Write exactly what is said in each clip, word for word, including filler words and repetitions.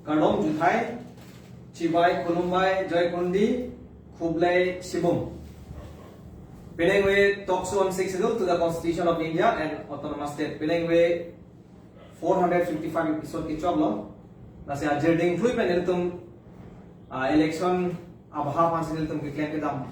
Kardom, Juthai, Chibai, Khulumbai, Joy Kundi, Khublei Shibung. Penang we talk show on Sixth Schedule to the Constitution of India and Autonomous State. Penang we four hundred fifty-five episode kechoklo. Lasi ajir ding thui pen nelitum, ah, election abha aphansi nelitum keklem kedam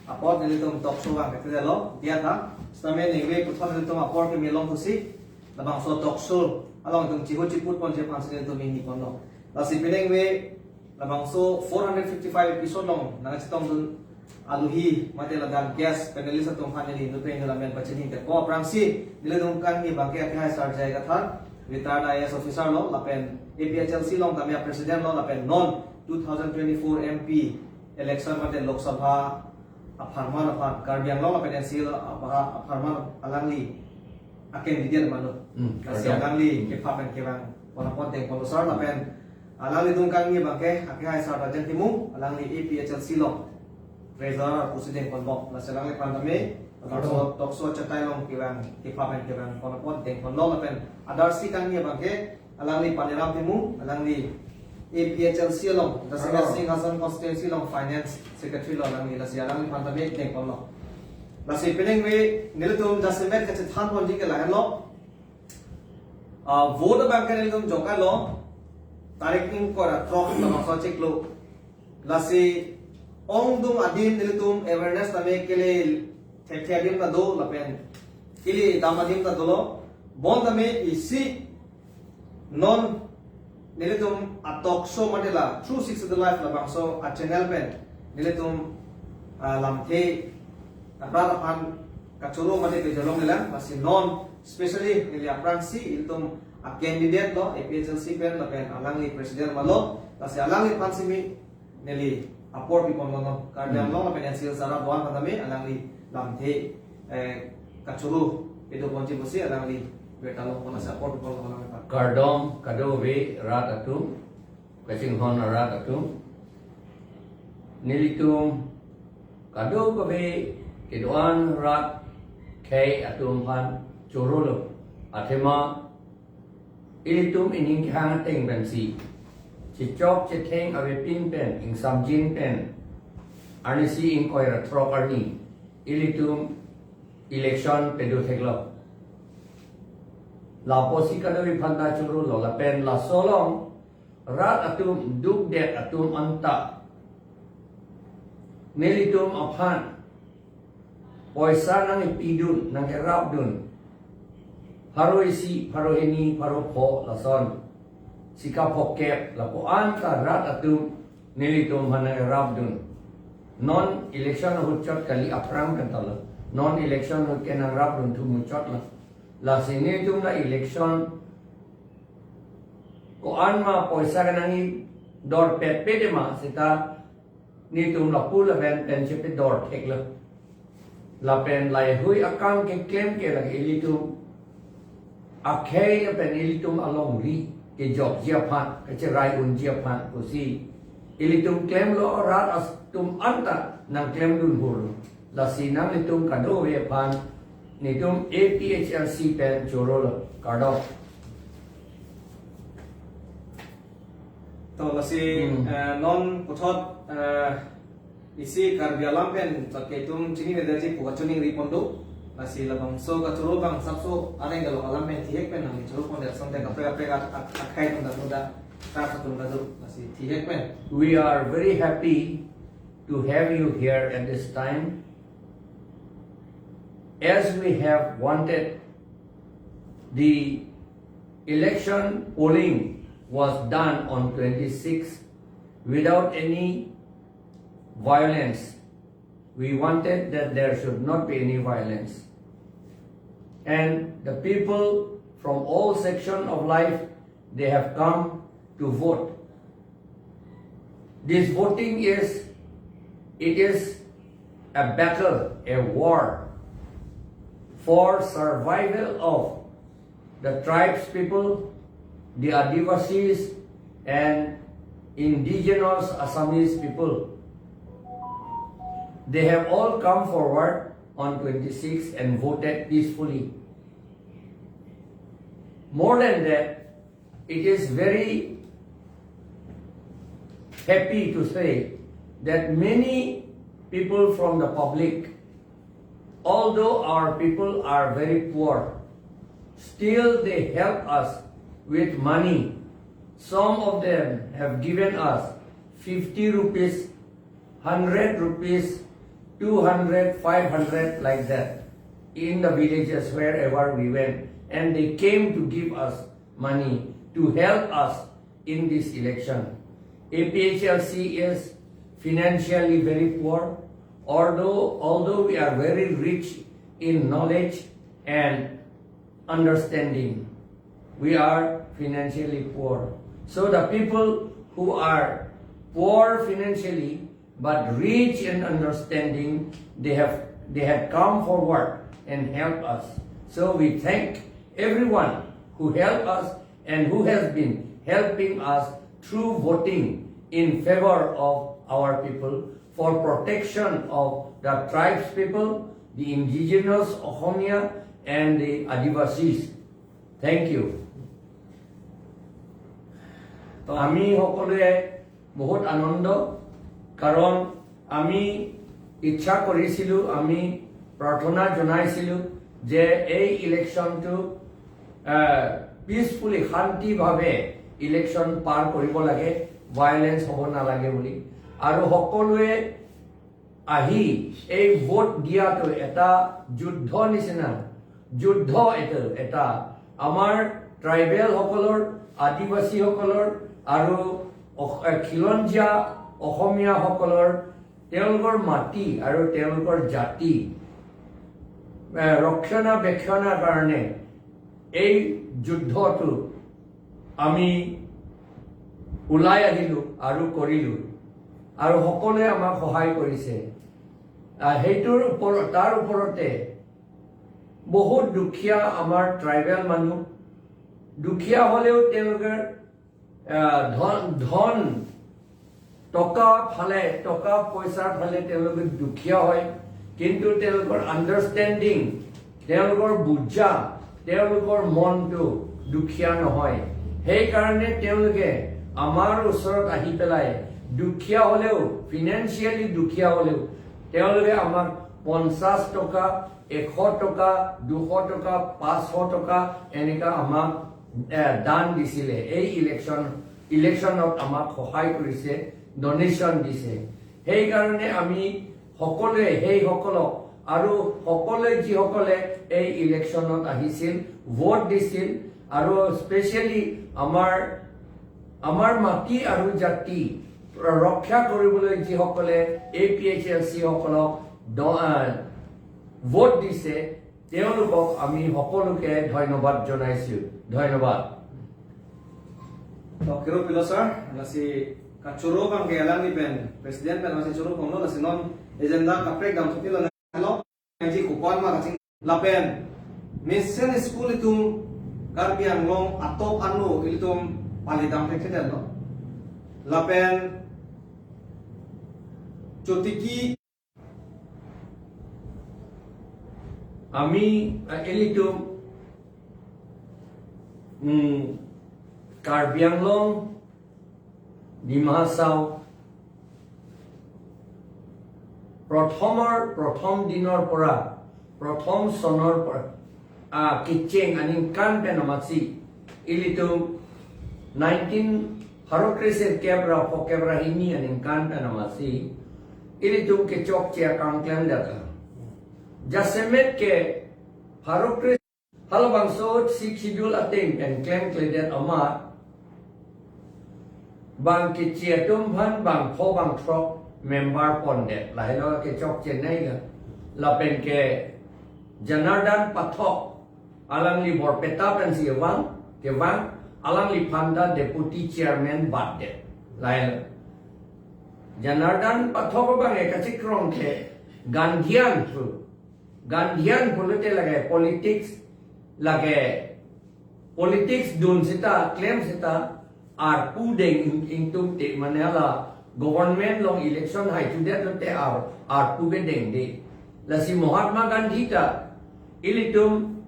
apot nelitum talk show abang kethe lo. Diya tha. Sitame ningve puthot nelitum apor keme longthusi labangso talk show along itum chihu chiput ponji aphansi nelitum ingni ponlo. Lasi penang we labangso four hundred fifty-five episode along nangchetongdun aluhi mate ladak guest panelist atum aphan neli nuteng nelamen pachini te ko aphrangsi nelitum kangni abangke akehai Sar J I Kathar, retired I A S officer lo lapen A P H L C along tame president lo lapen non two thousand twenty-four M P election mate Lok Sabha apharman aphan, Karbi Anglong lapen N C lo apha-, apharman alangli a-candidate ma lo. Hmm, Lasi Karbi. Alangli Hmm. kepha pen kevang pon apot dengponlo sar lapen alanglitum kangni abangke akehai Sar Rajan Timung, alangli A P H L C along treasurer pusi dengponbom. Lasi alangliphan tame talk show, Karbi. Talk show achatai along kevang, kepha pen kevang pon apot dengponlo lapen adarsi kangni abangke alangli Paniram Timung, alangli A P H L C along, Dasima Hello. Singhason constituency along finance secretary lo alangli, lasi alangliphan tame dengponlo. Lasi penang we nelitum jasemet kachethan ponji ke lahenlo. Ah, vote abangke nelitum jokai lo, tarik ingkoi ra throk labangso chiklo. Lasi ongdung adim nelitum awareness tame kele thekthe adim ta do lapen kele dam adim ta dolo. Bonta me isi non nelitum a-talk show mate la True Sixth Schedule Live labangso a-channel pen nelitum, ah, lamthe rat aphan kachoro mate pejolonglelang, lasi non specially neli aphrangsi ilitum a-candidate lo A P H L C pen lapen alangli president ma lo, lasi alangliphan simi neli apor piponlo non. Karbi Hmm. Anglong lapen N C Hills arat do-an aphan tame alangli lamthe, eh, kachoro pedo ponji pusi alangli birta longpon, lasi apor piponlo alangliphan. Kardom kadokave rat atum, kachinghon arat atum. Nelitum kadokave kedo-an rat khei atum aphan chorolo. Athema ilitum ining kehang ateng pensi, chechok chetheng avepin pen, ingsamjin pen, arnisi ingkoi ra throk arni ilitum election pedo theklo. Lapusi kadokave aphan ta chorolo lapen laso along rat atum dukdet atum anta nelitum aphan poisa nangpidun, nangrapdun. Pharo isi, pharo hini, pharo pho lason. Sika phokep lapu-an ta rat atum nelitum aphan nangrapdun. Non election ahut chot kali, aphrang pen ta lo. Non election ahut ke nangrapdun thu muchot lo. Lasi nelitum la election ko-an ma poisa kenangji dor pet pet ma seta nelitum lapu lapen pen chepador theklo. Lapen laheihui akam keklem ke lake ilitum akhei lapen ilitum alongri kejokji aphan, kacherai unji aphan pusi ilitum klemlo, rat atum anta nangklemdun hur. Lasi nanglitum kadokave aphan nelitum A P H L C pen chorolo. Kardom. To lasi, Hmm. eh, non puthot, eh, isi Karbi alam pen chot ke itum chinivedetji pu kachiningri pon do. Lasi labangso kachoro abang sapso areng kalok alam pen thihek pen nangchoro pon det, asonte kaprek kaprek ak-, ak-, akhei atum ta do, ta atum ta do. Lasi thihek pen. We are very happy to have you here at this time. As we have wanted, the election polling was done on twenty-six without any violence. We wanted that there should not be any violence. And the people from all section of life, they have come to vote. This voting is, it is a battle, a war for survival of the tribes people, the Adivasis, and indigenous Assamese people. They have all come forward on twenty-six and voted peacefully. More than that, it is very happy to say that many people from the public, although our people are very poor, still they help us with money. Some of them have given us fifty rupees, hundred rupees, two hundred, five hundred, like that, in the villages wherever we went. And they came to give us money to help us in this election. A P H L C is financially very poor, although, although we are very rich in knowledge and understanding, we are financially poor. So the people who are poor financially but rich in understanding, they have, they have come forward and helped us. So we thank everyone who helped us and who has been helping us through voting in favor of our people, for protection of the tribes people, the indigenous Ohomia and the Adivasis. Thank you. তো আমি সকলোৱে বহুত আনন্দ, কাৰণ আমি ইচ্ছা কৰিছিলো, আমি প্ৰাৰ্থনা জনাইছিলো যে এই ইলেকশ্যনটো পিচফুলি, শান্তিভাৱে ইলেকশ্যন পাৰ কৰিব লাগে, ভায়লেন্স হ'ব নালাগে বুলি। আৰু সকলোৱে আহি এই ভোট দিয়াটো এটা যুদ্ধ নিচিনা, যুদ্ধ এইটো এটা। আমাৰ ট্ৰাইবেলসকলৰ, আদিবাসীসকলৰ আৰু অস-, এ, খিলঞ্জীয়া অসমীয়াসকলৰ, তেওঁলোকৰ মাটি আৰু তেওঁলোকৰ জাতি, এ, ৰক্ষণাবেক্ষণৰ কাৰণে এই যুদ্ধটো আমি ওলাই আহিলো আৰু কৰিলো, আৰু সকলোৱে আমাক সহায় কৰিছে। আহ, সেইটোৰ ওপৰত, তাৰ ওপৰতে বহুত দুখীয়া আমাৰ ট্ৰাইবেল মানুহ, দুখীয়া হ'লেও তেওঁলোকে, আহ, ধন, ধন, টকা ফালে, টকা পইচাৰ ফালে তেওঁলোকে দুখীয়া হয়, কিন্তু তেওঁলোকৰ আণ্ডাৰষ্টেণ্ডিং, তেওঁলোকৰ বুজা, তেওঁলোকৰ মনটো দুখীয়া নহয়। সেইকাৰণে তেওঁলোকে আমাৰ ওচৰত আহি পেলাই, দুখীয়া হ'লেও, ফিনেন্সিয়েলি দুখীয়া হ'লেও, তেওঁলোকে আমাক পঞ্চাশ টকা, এশ টকা, দুশ টকা, পাঁচশ টকা, এনেকা আমাক, এ, দান দিছিলে। এই ইলেকশ্যন, ইলেকশ্যনত আমাক সহায় কৰিছে, ডনেশ্যন দিছে। সেইকাৰণে আমি সকলোৱে, সেইসকলক আৰু সকলোৱে যিসকলে এই ইলেকশ্যনত আহিছিল, ভোট দিছিল, আৰু স্পেচিয়েলি আমাৰ, আমাৰ মাটি আৰু জাতি ৰক্ষা কৰিবলৈ যিসকলে এ পি এইচ এল চি সকলক দ-, আহ, ভোট দিছে, তেওঁলোকক আমি সকলোকে ধন্যবাদ জনাইছো। ধন্যবাদ। Oke, Rupilo sir, lasi kachoro abang ke alangli pen, President pen lasi choro ponlo, lasi non agenda kaprek dam thupi lo nalo, ngaji kupon ma kaching lapen, mission school itum Karbi Anglong atok anu ilitum pali dam thekthedet lo. Lapen, chotiki Ami, eh, ilitum, mm, Karbi Anglong, Dima Hasao, প্ৰথমৰ, প্ৰথম দিনৰ পৰা, প্ৰথম চনৰ পৰা, ah, kecheng aningkan pen amatsi, ilitum nineteen, pharo kre sirkep ra pho kep ra hini aningkan pen amatsi, ilitum kechokche akam klemdetlo. Jasemet ke pharo kre, halabangso Sixth Schedule ateng pen klemkledet amat, bang keche atum aphan bang pho bang throk member pondet, lahelo kechokche nai ga. Lapen ke Janardan Pathak, alangli Borpeta pensi vang, kevang, alangliphan ta deputy chairman batdet. Lahelo. Janardan Pathak abang e kachikrong ke Gandhian pu. Gandhian pulote lake politics, lake politics dun seta, klem seta, arpu deng ing-, ingtung te mane hala government along election hai chudet lote ar, arpu ke dengde. Lasi Mahatma Gandhi ta ilitum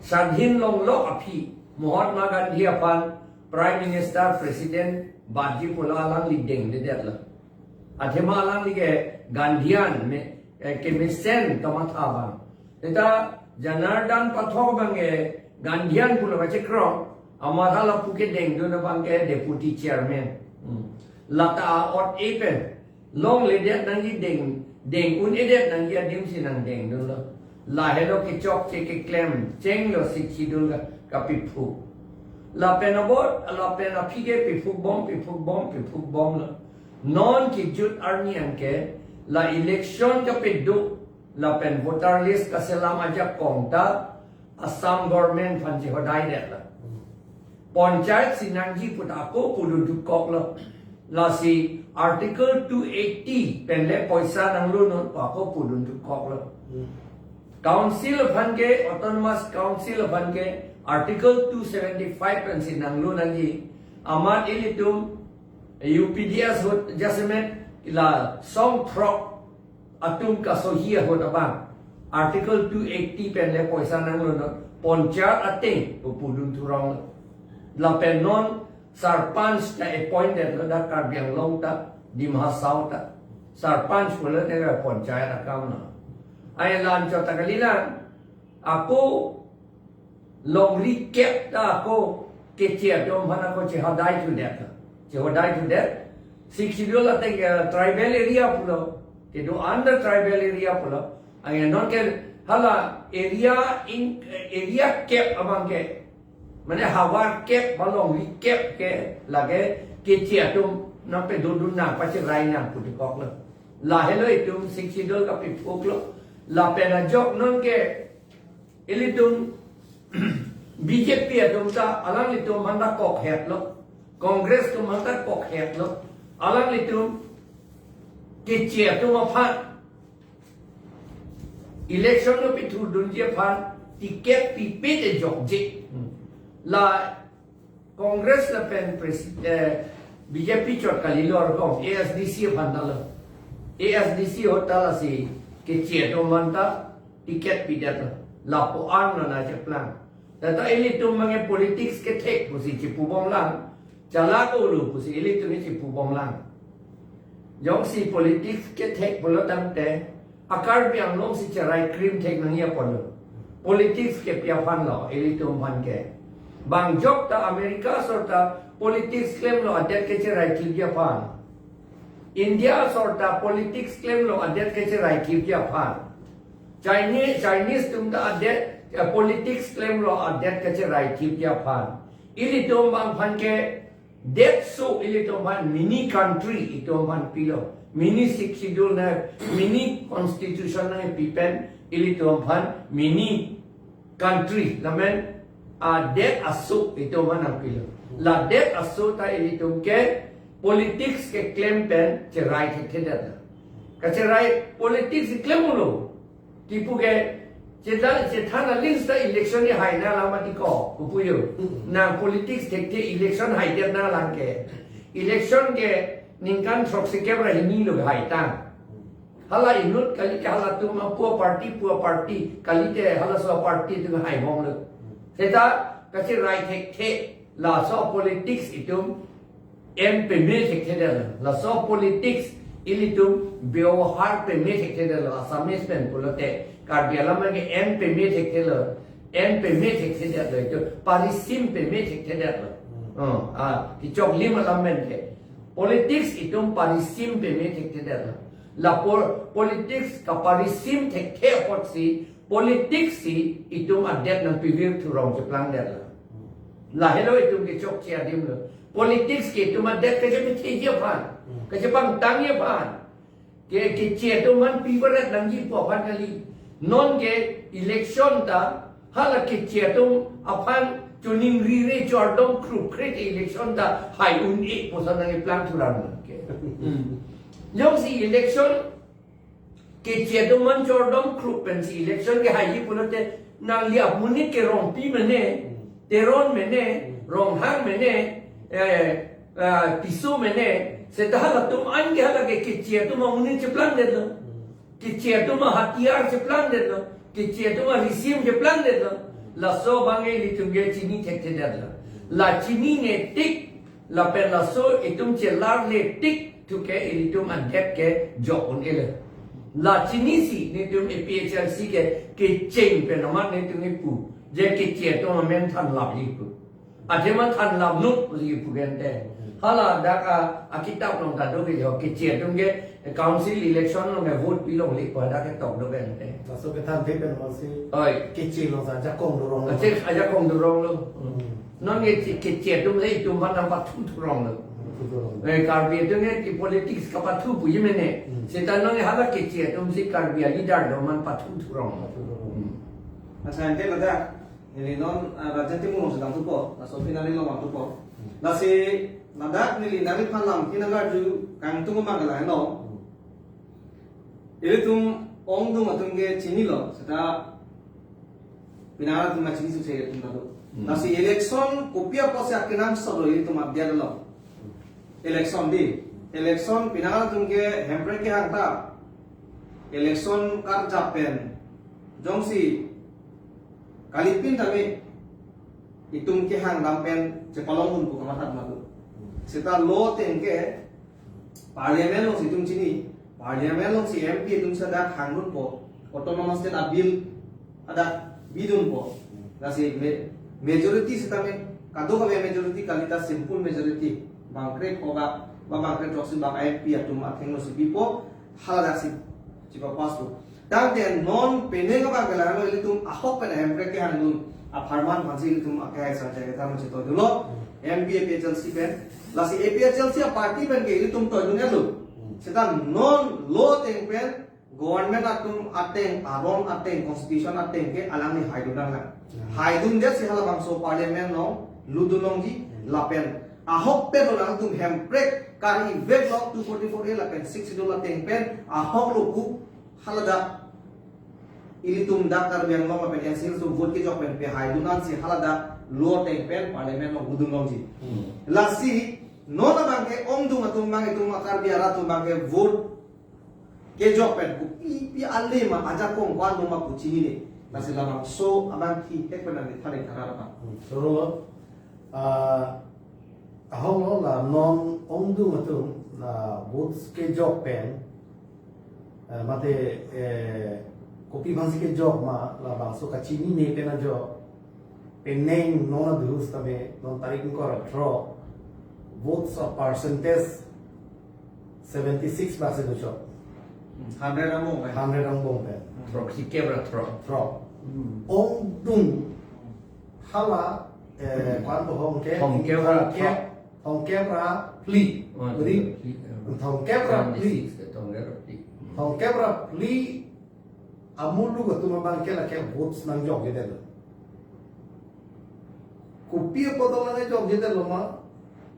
swadhin longlok aphi Mahatma Gandhi aphan Prime Minister, President Batji pulo alangli dengdedetlo. Athema alangli ke Gandhian me, eh, kemesen kamatha abang. Seta Janardan Pathak abang ke Gandhian pulo kachekroi. Amat hala pu kedengdun abang ke deputy chairman. Hmm. Lata a'ot-e pen longledet nangji, deng, deng un-edet nangji adim si nangdengdunlo. Lahelo kechokche keklem chenglo Sixth Schedule ka, kapiphuk. Lapen abot, lapen aphi ke piphuk bom, piphuk bom, piphuk bomlo. Non kejut arni anke la election kapado, lapen voter list kaselam ajakong ta Assam government aphan chehodaidetlo. Panchayat si nangji pu ta ako pudun thukoklo. Lasi Article two eighty pen le poisa nanglonon pu ako pudun thukoklo. Hmm. Council aphan ke, Autonomous Council aphan ke Article two seventy-five pen si nanglo nangji. Amat ilitum U P D S ahut jasemet la songthrok atum kasohi ahut abang Article two eighty pen le poisa nanglonon, panchayat ateng pu pudun thurong. Lapen non sarpanch ta appointed lo, dak Karbi Anglong ta, Dima Hasao ta. Sarpanch pulo te ka panchayat akam lo. Ai la anchot ta kalilang, ako longri kep ta ako Keche atum aphan ako chehodai thudet. Chehodai thudet. Sixth Schedule ateng, eh, tribal area pulo. Kedo under tribal area pulo. Anke non ke hala area in, area kep abang ke, mane havar kep ba longri kep ke lake Keche atum nangpedodun nang pacherai nang pu thukoklo. Lahelo itum Sixth Schedule kapiphuklo. Lapen ajok non ke ilitum B J P atum ta alanglitum aphan ta kokhetlo. Congress atum aphan ta kokhetlo. Alanglitum Keche atum aphan election lo pithurdunji aphan ticket pipe te jokje. La Congress lapen presi-, eh, B J P chot kalilo arkom A S D C aphan ta lo. A S D C ahut ta lasi Keche atum aphan ta ticket pidetlo. Lapu-an lo nangcheplang. Tata ilitum abang ke politics kethek pusi chipubomlang. Chala kolo pusi ilitum chipubomlang. Jongsi politics kethek pulo tangte, a Karbi Anglong si cherai krim thek nangji apotlo. Politics kepi aphan lo, ilitum aphan ke. Bang jok ta America asor ta politics klemlo adet kecherai thipji aphan. India asor ta politics klemlo adet kecherai thipji aphan. Chinese, Chinese atum ta adet, eh, politics klemlo adet kecherai thipji aphan. Ilitum abang aphan ke det aso ilitum aphan mini country itum aphan pilo. Mini Sixth Schedule na, mini constitution nangpi pen ilitum aphan mini country, lamen, ah, det aso itum aphan nangpilo. La det aso ta ilitum ke politics keklem pen cherai thekthedet. Kacherai politics keklem ulo. Kipu ke, chethan, chethan aling ta election ni hai nanglang mati ko, kipu jo. Mm. Nang politics thekthe election haidet nanglang ke. Election ke ningkan throksi kep ra hini lo haitang. Hala inut kalite halatum apu party, pu party, kalite halaso party atum haibomlo. Seta kacherai thekthe, laso politics itum en peme thekthedetlo. Laso politics ilitum byohar peme thekthedetlo. Assamese pen pulote Karbi alam ke en peme thekthelo. En peme thekthedetlo. Itum parisim peme thekthedetlo. Hmm. Oh, ah, kechoklim alam pen ke. Politics itum parisim peme thekthedetlo. La pol-, politics kaparisim thekthe apotsi politics si itum adet nangpivir thurong cheplangdetlo. Lahelo itum kechokche adim lo. Politics ke itum adet kachepethiji aphan, kachepangtangji aphan. Ke, Keche atum aphan pivaret nangji pu aphan kali. Non ke election ta hala Keche atum aphan choningri re chordom krup kre ke election ta hai un-e puson nangkeplang thuran ke. Hmm. Jongsi election Keche atum aphan chordom krup pensi election ke haiji pulote nangli amonit ke Rongpi mene, Teron mene, Ronghang mene, eh, ah, Tisso mene, seta halatum an ke hala ke Keche atum amonit cheplangdetlo. Keche atum ahatiyar cheplangdetlo. Keche atum arisim cheplangdetlo. Laso abang ke ilitum ke chini thekthedetlo. La chinine tik Lapen laso itum chelarle tik thu ke ilitum adet ke jok un-e le. La chinisi nelitum A P H L C ke kecheng pen amat nelitum kipu. Je keche atum amen thanlapji pu. Athema thanlap nut pusi kipu pen te. Hala dak a, akitap along ta do ke jo keche atum ke council election along ke vote pi longle pu dak ketok do pen te. Laso kethan the pen masi Oi. Keche along sa ajakong dorong. Ache ajakong dorong lo. Hmm. Non ke che-, keche atum le itum aphan nangpathu thurong lo. Pathu thurong. Eh, Karbi atum ke politics kapathu puji mene. Hmm. Seta non ke hala keche atum si Karbi a leader do man pathu thurong lo. Pathu thurong. Hmm. Accha, ante ladak, neli non, ah, Raja Timung along si damthupo, laso finale along damthupo. Hmm. Lasi ladak neli nangliphan lam kina garju kangtung ma gala no. Hmm. Ilitum ongdung atum ke chinilo, seta pinang atum ma chini sukse ilitum tado. Hmm. Lasi election kopi apotsi akenangsot lo ilitum adet lo. Election di. Election pinang atum ke Hemprek kehang ta. Election karjap pen jongsi kalipin tame itum kehang dam pen chepalong un pu kamatha ma do. Seta law ateng ke Parliament along si itum chini, Parliament along si M P atum si dak hangdunpo, Autonomous State a bill adak bidunpo. Lasi me-, majority sitame, kadokave majority kali ta simple majority, bangkre-pho bak, ba bangkre-throksi bak M P atum athengno si bipo, haladak si chipa-pass po. Tangte non penang abang ke lahelo ilitum ahok pen Hemprek kehangdun apharman aphansi ilitum akai sa jai kethang chetoidunlo. M P A P H L C pen. Lasi A P H L C a party pen ke ilitum toidun-etlo. Seta non law ateng pen government atum ateng, aron ateng, constitution ateng ke alangli haidun nanglang. Haidundetsi halabangso Parliament along lutdun longji lapen ahok pen alangtum Hemprek kari vek lo two forty-four A lapen Sixth Schedule ateng pen ahok lo pu haladak ilitum dak Karbi Anglong lapen N C Hills atum vote kejok pen pehaidun ansi haladak law ateng pen Parliament along lutdun longji. Hmm. Lasi non abang ke ongdung atum abang itum a Karbi arat atum abang ke vote kejok pen kopi pi ale ma ajakong ko-an do ma pu chinine. Lasi labangso abang ke thek pen nangthan-ik tharar abang. Hmm, soro, ah, ahok lo la non ongdung atum la votes kejok pen, eh, mate, eh, kopi aphansi kejok ma labangso kachinine pen ajok. Penang non adus tame non tarik ingkoi ra throk votes of percentage seventy six percent do chok. Hundred angbong pen. Hundred angbong pen. Throksi kep ra throk. Throk. Hmm. Ongdung hala, eh, ko-an bo hongke, Hongke ra thongkep, throk. Thongkep ra phli. Oh, Beri, phli, eh. Thongkep ra phli. Seventy six ke thongkep ra phli. Thongkep ra phli amuluk atum abang ke lake votes nangjokjedetlo. Kopi apot nangjokjedetlo ma,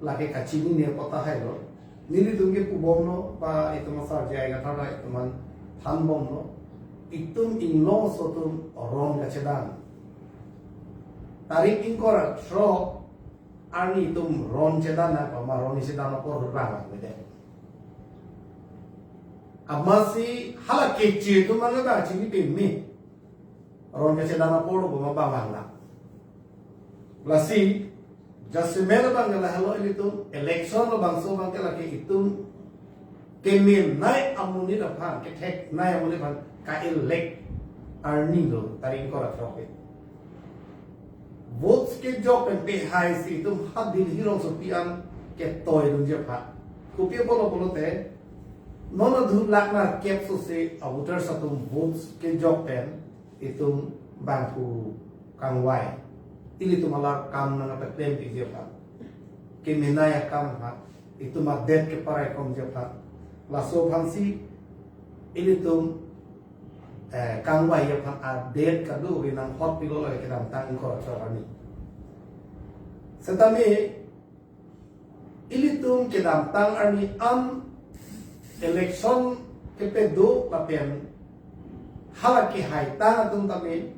lake kachinine apot tahai lo. Nelitum ke pubomlo, ba itum asar jai gathar da itum aphan thanbomlo. Itum inglongso atum ron kachedan. Tarik ingkoi ra throk arni itum ron chedan nangpo ma ron chedan apor hurang lang bede. Amatsi hala keche atum abang ta chini peme. Ron kachedan apor lo boma bang lang. Lasi, jasemet abang ke lahelo ilitum, election labangso abang ke lake itum kemenei amonit aphan, ketheknei amonit aphan, ka-elect arni lo, tarik ingkoi ra throk ke. Votes kejok pen pehaisi itum ha Delhi rongsopi an ketoidunji aphan. Kopi apotlo pulote, non adhu lakh nerkep sose a voters atum votes kejok pen itum bangphu kangvai. Ilitum alar kam nangpaklempiji aphan. Kemenei akam ha, itum adet keparaikomji aphan. Laso aphansi ilitum, eh, kangvai aphan adet kadokave nanghot pilo lake kedamtang ingkoi ra throk arni. Setame ilitum kedamtang arni an election kepaduk lapen hala kehaitang atum tame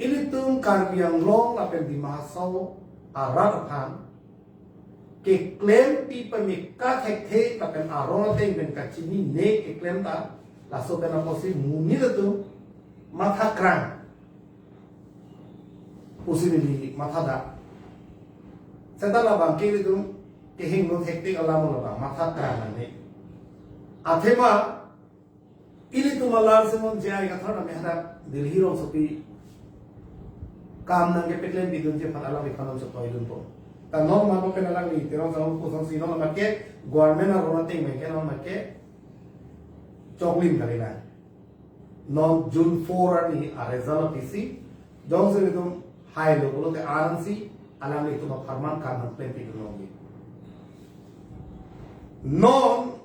ilitum Karbi Anglong lapen Dima Hasao arat aphan keklempi pame kathekthe lapen aron ateng pen kachinine keklem ta laso pen apotsi monit atum mathakrang pusi neli mathada. Seta labang ke ilitum kehingno thektik alam labang matha krang nangne. Athema ilitum alar semon J I Kathar name hadak Delhi rongsopi kam nangkepaklem pidunji aphan alangliphan nangchotoi dunpo. Ta non ma pen alangli Terang Sahur kosonsi non ma ke government aron ateng ma ke non ma ke choklim kali na. Non June four arni a result apisi, jongsi ilitum hailo pulote ansi alanglitum apharman kam nangklem pidun longji. Non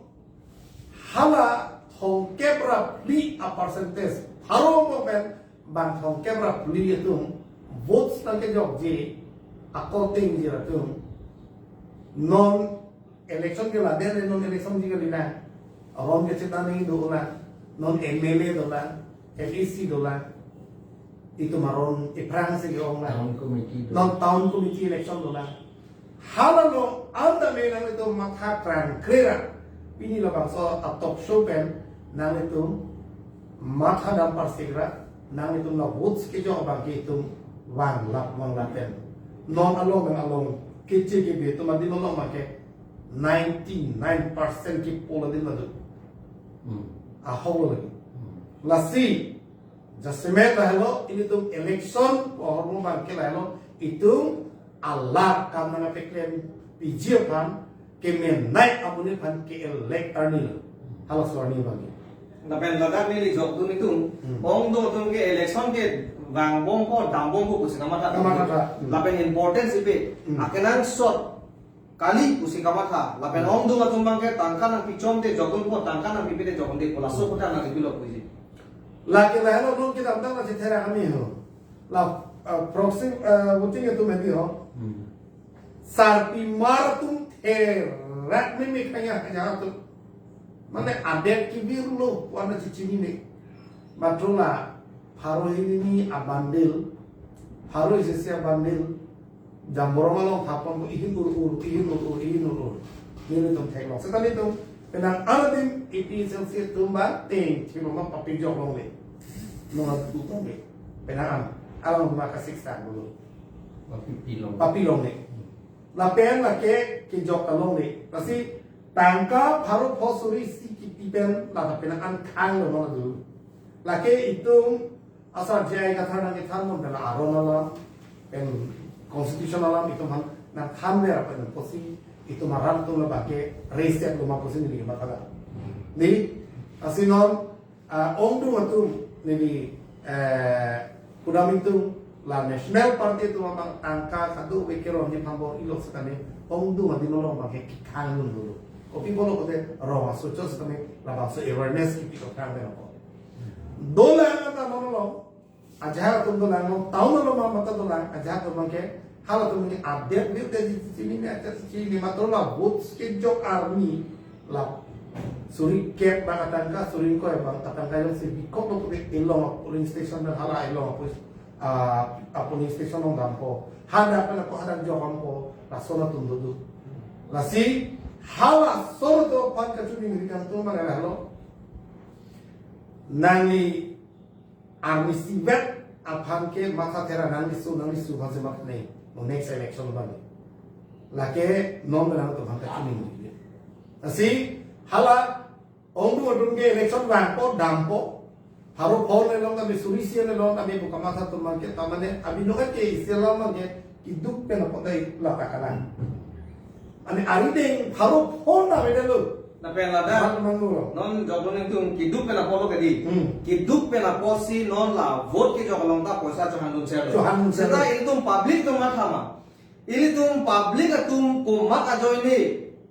hala thomkep ra phli a percentage, pharo mo pen bang thomkep ra phli atum votes nangkejokji akorte ingjir atum non election ke laden non election ji kali na. Aron kechethan nangji dolang. Non M L A dolang, M A C dolang. Itum aron aphrangsi ke-ong lang. Town committee do. Non town committee election dolang. Hala along anta me nanglitum matha krang krera. Pini labangso a talk show pen nanglitum matha dam parsikra, nanglitum la votes kejok abang ke itum vanglap vanglap pen. Non along pen along keche kebe atum adim along ma ke ninety nine percent ke poll adim ladu. Hmm. Ahok lo lagi. Hmm. Lasi jasemet lahelo, ilitum election ahormu abang ke lahelo, itum alar kam nangkepaklem piji aphan, kemenei amonit aphan ke-elect arni lo. Halaso arni abang ke. Lapen ladak neli jokdun itum, Hmm. ongdung atum ke election ke vangbompo, dambompo pusi kamatha. Kamatha. Hmm. Lapen importance ipe, Hmm. akenangsot kali pusi kamatha. Lapen Hmm. ongdung atum abang ke tangka nangpichomte jokdunpo, tangka nangpipete jokdunpo, laso Hmm. kota nangpilo pusi. Lake lahelo non kedamtang nangchetherak kami ho. La, uh, proxy, uh, voting atum hedi ho. Hmm. Sarpimar atum therak meme kanya kanya atum. Mane adet kebirlo, wana chechinine. Matro la pharo hini a bundle, pharo isi isi a bundle, jamborong along thapon ko ihin ur ur, ihin ur ur, ihin ur ur. Nelitum theklong. Seta nelitum penang an adim A P H L C atum ba teng thima ma papijok longle. Nonga tu longle. Penang an. Along ma kasik sang dulu. Papipilong. Papilongle. Lapen lake kejok ta longle. Lasi tangka pharo pho suri isi kipi pen lata penang an khanglo ma dulu. Lake itum asar J I Kathar nangkethan mon pen aron alam, pen constitution alam itum aphan nangthanver pen pusi itum arat atum labang ke reset lo ma pusi neli matha. Ni, lasi non, ah, ongdung atum neli, eh, kudam itum la National Party atum abang tangka kadokave keronji aphan bor-ilo setame ongdung adim along abang ke kekhang dun dulu. Kopi pulo pulote rong asocho setame labangso awareness kipi ko khang dun ako. Dolang anta non along, ajahak atum dolang, non town along ma matha dolang, ajahak atum abang ke, halatum ke update view te di chechinine, acha chechinine matro la votes kejok arni la suri kep abang atangka, suri ingkoi abang atangka jongsi bikok lo pulote elong polling station dan hala elong pos, ah, a polling station along dampo. Hadak pen ako hadak jok dampo, lason atum doduk. Lasi halason atum aphan kachiningri kangtung abang lahelo. Nangli arni isivet aphan ke matha thera nangli su, nangli su aphan si matha ne. No next election abang. Lake non nangtum aphan kachiningri. Lasi hala ongdung atum ke election vangpo dampo. Pharo pho le long kami suri isi le long kami buka matha atum abang ke tamane abi no ke isi alam abang ke keduk pen apot dai lata kalang. Ani arideng pharo pho na beda lo. Lapen ladak. Lahat mang lo. Non jokdun itum keduk pen apotlo kedi. Hmm. Keduk pen apotsi non la vote kejok along ta poisa chohan dun selo. Chohan dun selo. Seta ilitum public atum matha ma. Ilitum public atum komat ajoine,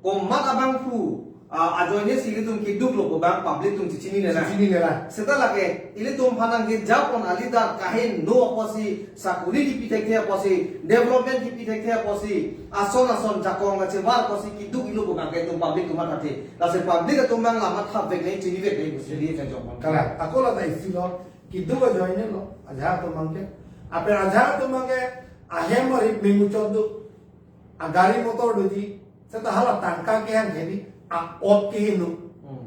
komat abangphu, ah, ajoine si ilitum keduk lo pu abang public atum chechinine lang. Chechinine lang. Seta lake ilitum aphan nangkejapon a leader kaheno apotsi, sakuri kipi thekthe apotsi, development kipi thekthe apotsi, ason ason jakong kachevar apotsi keduk-iklo pu abang ke itum public atum mathathe. Lasi public atum abang la mathavek nangji, chinivek nangji pusi neli kejapon. Kalang, ako lata isi lo, keduk ajoine lo, ajahak atum abang ke. Lapen ajahak atum abang ke, ahem arit memuchot do, agari motor doji, seta hala tangka kehang hedi, a-ot kehingno. Hmm.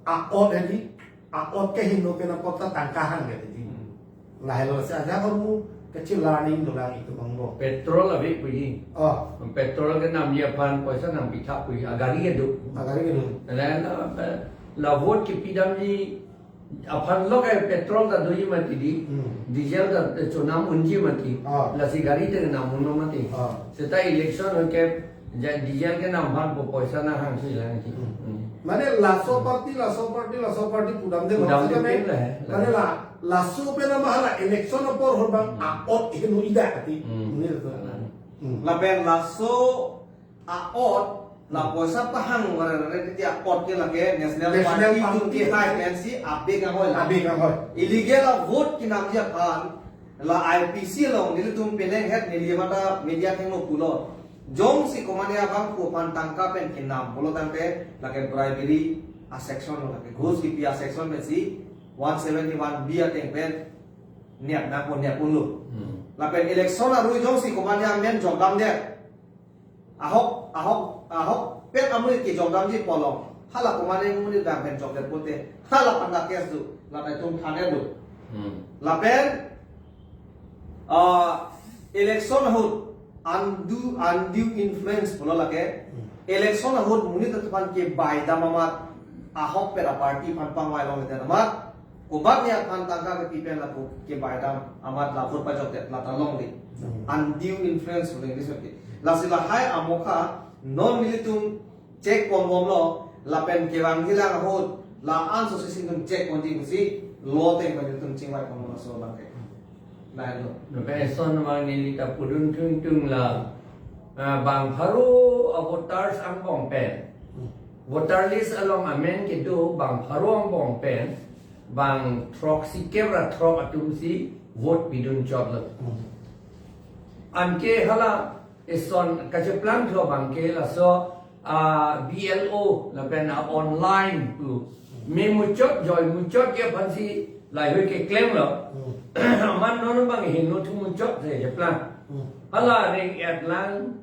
A-ot hedi, a-ot kehingno pen apot ta tangka hang hedi. Hmm. Lahelo si ajahak ahormu, Kachelangdun dolang itum abang lo. Petrol ave puji. Oh. Petrol kenamji aphan poisa nangpitha puji. Agari kedo. Agari kedo. Lapen la, la vote kepidamji aphan lo ke petrol ta doji mati di. Hmm. Diesel ta chonam unji mati. Ah. Lasi gari ta nam un mati. Ah. Seta election ke ja-, diesel kenam aphan po poisa nanghangsi lang si. Hmm. Hmm. Mane laso party, laso party, laso party pudamde. Pudamde bangsa pen kami. Lah, eh. Mane la, laso pen nama hala election apor hor abang Hmm. a-ot henu ida ati. Hmm. Ini tu. Hmm. Hmm. Lapen laso a-ot, la Hmm. poisa pahang wara wara titi a-ot ke lake National National Party Party. Tum ke hai pensi abe kanghoi la. Abe kanghoi. Illegal a-vote kenamji aphan la I P C along nelitum penang het neli mata media athengno pulo. Jongsi komatne abang pu aphan tangka pen kenam pulo tangte lake bribery a-section lo, lake ghus kipi a-section pensi one seventy-one B ateng pen niap nangpo niap unlo. Hmm. Lapen election arui jongsi komatne amen jokdamde. Ahok, ahok, ahok pen amonit kejokdamji pulo. Hala komatne amonit dam pen jokdet pulote hala aphan ta case do. Lapen itum than-et do. Hmm. Lapen, ah, election ahut undue, undue influence pulo lake. Hmm. Election ahut monit atum aphan kebaidam amat ahok pen a-party aphan pangvai longledet amat. Komatne aphan tangka kepi pen lapu kebaidam amat la vote pajokdet la ta longle. Hmm. Undue influence pulo English pen ke. Lasi lahai amokha non nelitum check ponbomlo lapen kevangjilang ahut la-an so si si nelitum check ponji pusi law ateng pen nelitum chingvai ponbomlo laso abang ke. Lahenlo. Lapen eson abang neli ta pudun thungthung la, ah, bang pharo a-voters angbong pen. Hmm. Voter list along amen kedo bang pharo angbong pen, bang throksikep ra throk atumsi vote pidun chotlo. Hmm. Anke hala eson kacheplang tho abang ke laso, ah, B L O lapen a-online pu. Memuchot joimuchot ke aphansi lahei keklemlo. Hmm. Amat non abang heno thumuchot si cheplang. Hmm. Hala reng-et lang,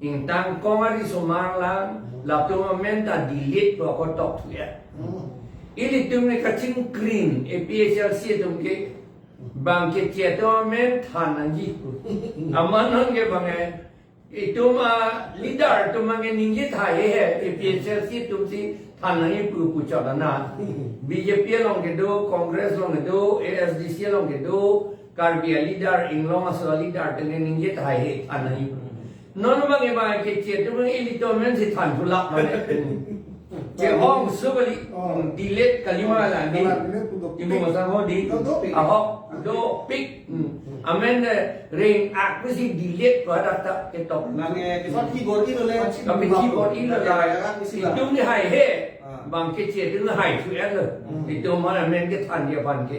ingtang kong ari somar lang, Hmm. latum amen ta delete lo ako tok thu ya. Hmm. Ilitum ne kachingkrin A P H L C atum ke bang keche atum amen than nangji. Amat non ke bang eh, itum a-leader atum abang ke ningje tahai he, A P H L C atumsi than nangji pu puchot ana. B J P along kedo, Congress along kedo, A S D C along kedo, Karbi a-leader, inglong aso a-leader atum ke ningje tahai he than nangji pu. Non abang ke bang keche atum abang ilitum amensi than thulap mane. Ke-ong so kali, Oh. hmm, delete kalima la ni. Kalang delete pu dopik. Ibu masang ho di. Do, dopik. Ahok, dopik. Hmm. Amen de reng-ak pusi delete pu hadak ta ketok. Nang eh, kisa keyboard ilo le. Kami keyboard ilo la. Ya, kan, isi la. Itum ni hai he. Ah. Bang keche atum ni hai thu-et lo. Hmm. Itum mana amen kethanji aphan ke.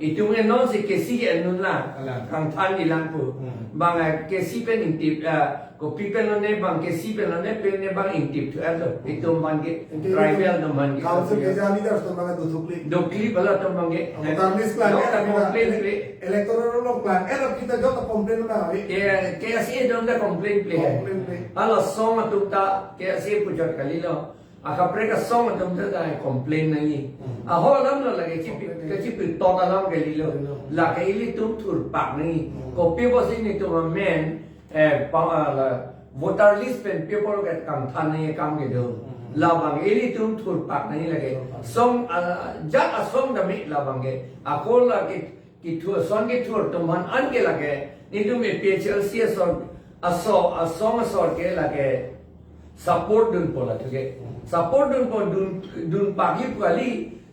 Itum ke non si kesi ke anun la. Kalang. Kangthanji lang pu. Hmm. Bang, eh, kesi pen ingtip, eh, kopi pen lone bang kesi pen lone pen ne bang ingtip thu-et lo. Itum abang ke Ingtip tribal atum abang ke. Council ke ja leaders atum abang ke dothukli. Dokli bala atum abang ke. Abo tarnis plan Dok ya, ta kita complain ele-, le. Electoral roll plan. Eh, kita jok ta complain na, eh. Ke, K S A atum ta complain ple. Complain ple. Hala asong atum ta K S A puchot kalilo. Akaprek asong atum ta ta complain nangji. Hmm. Aho alam lo lake chipi, Complain. Kachipi tot alam kalilo. Kalilo. Lake ilitum thurpak nangji. Hmm. Kopi pusi nelitum amen, eh, pa, ah, la, voter list pen paper ke kangthan nangji akam kedo. Hmm. Labang ilitum thurpak nangji lake. Thurpak. Song, ah, jat asong dami labang ke. Ako lake kethur, son kethur atum aphan anke lake, nelitum A P H L C asor, aso, asong asor ke lake support dunpo la thu ke. Support dunpo dun, dunpakji pu kali,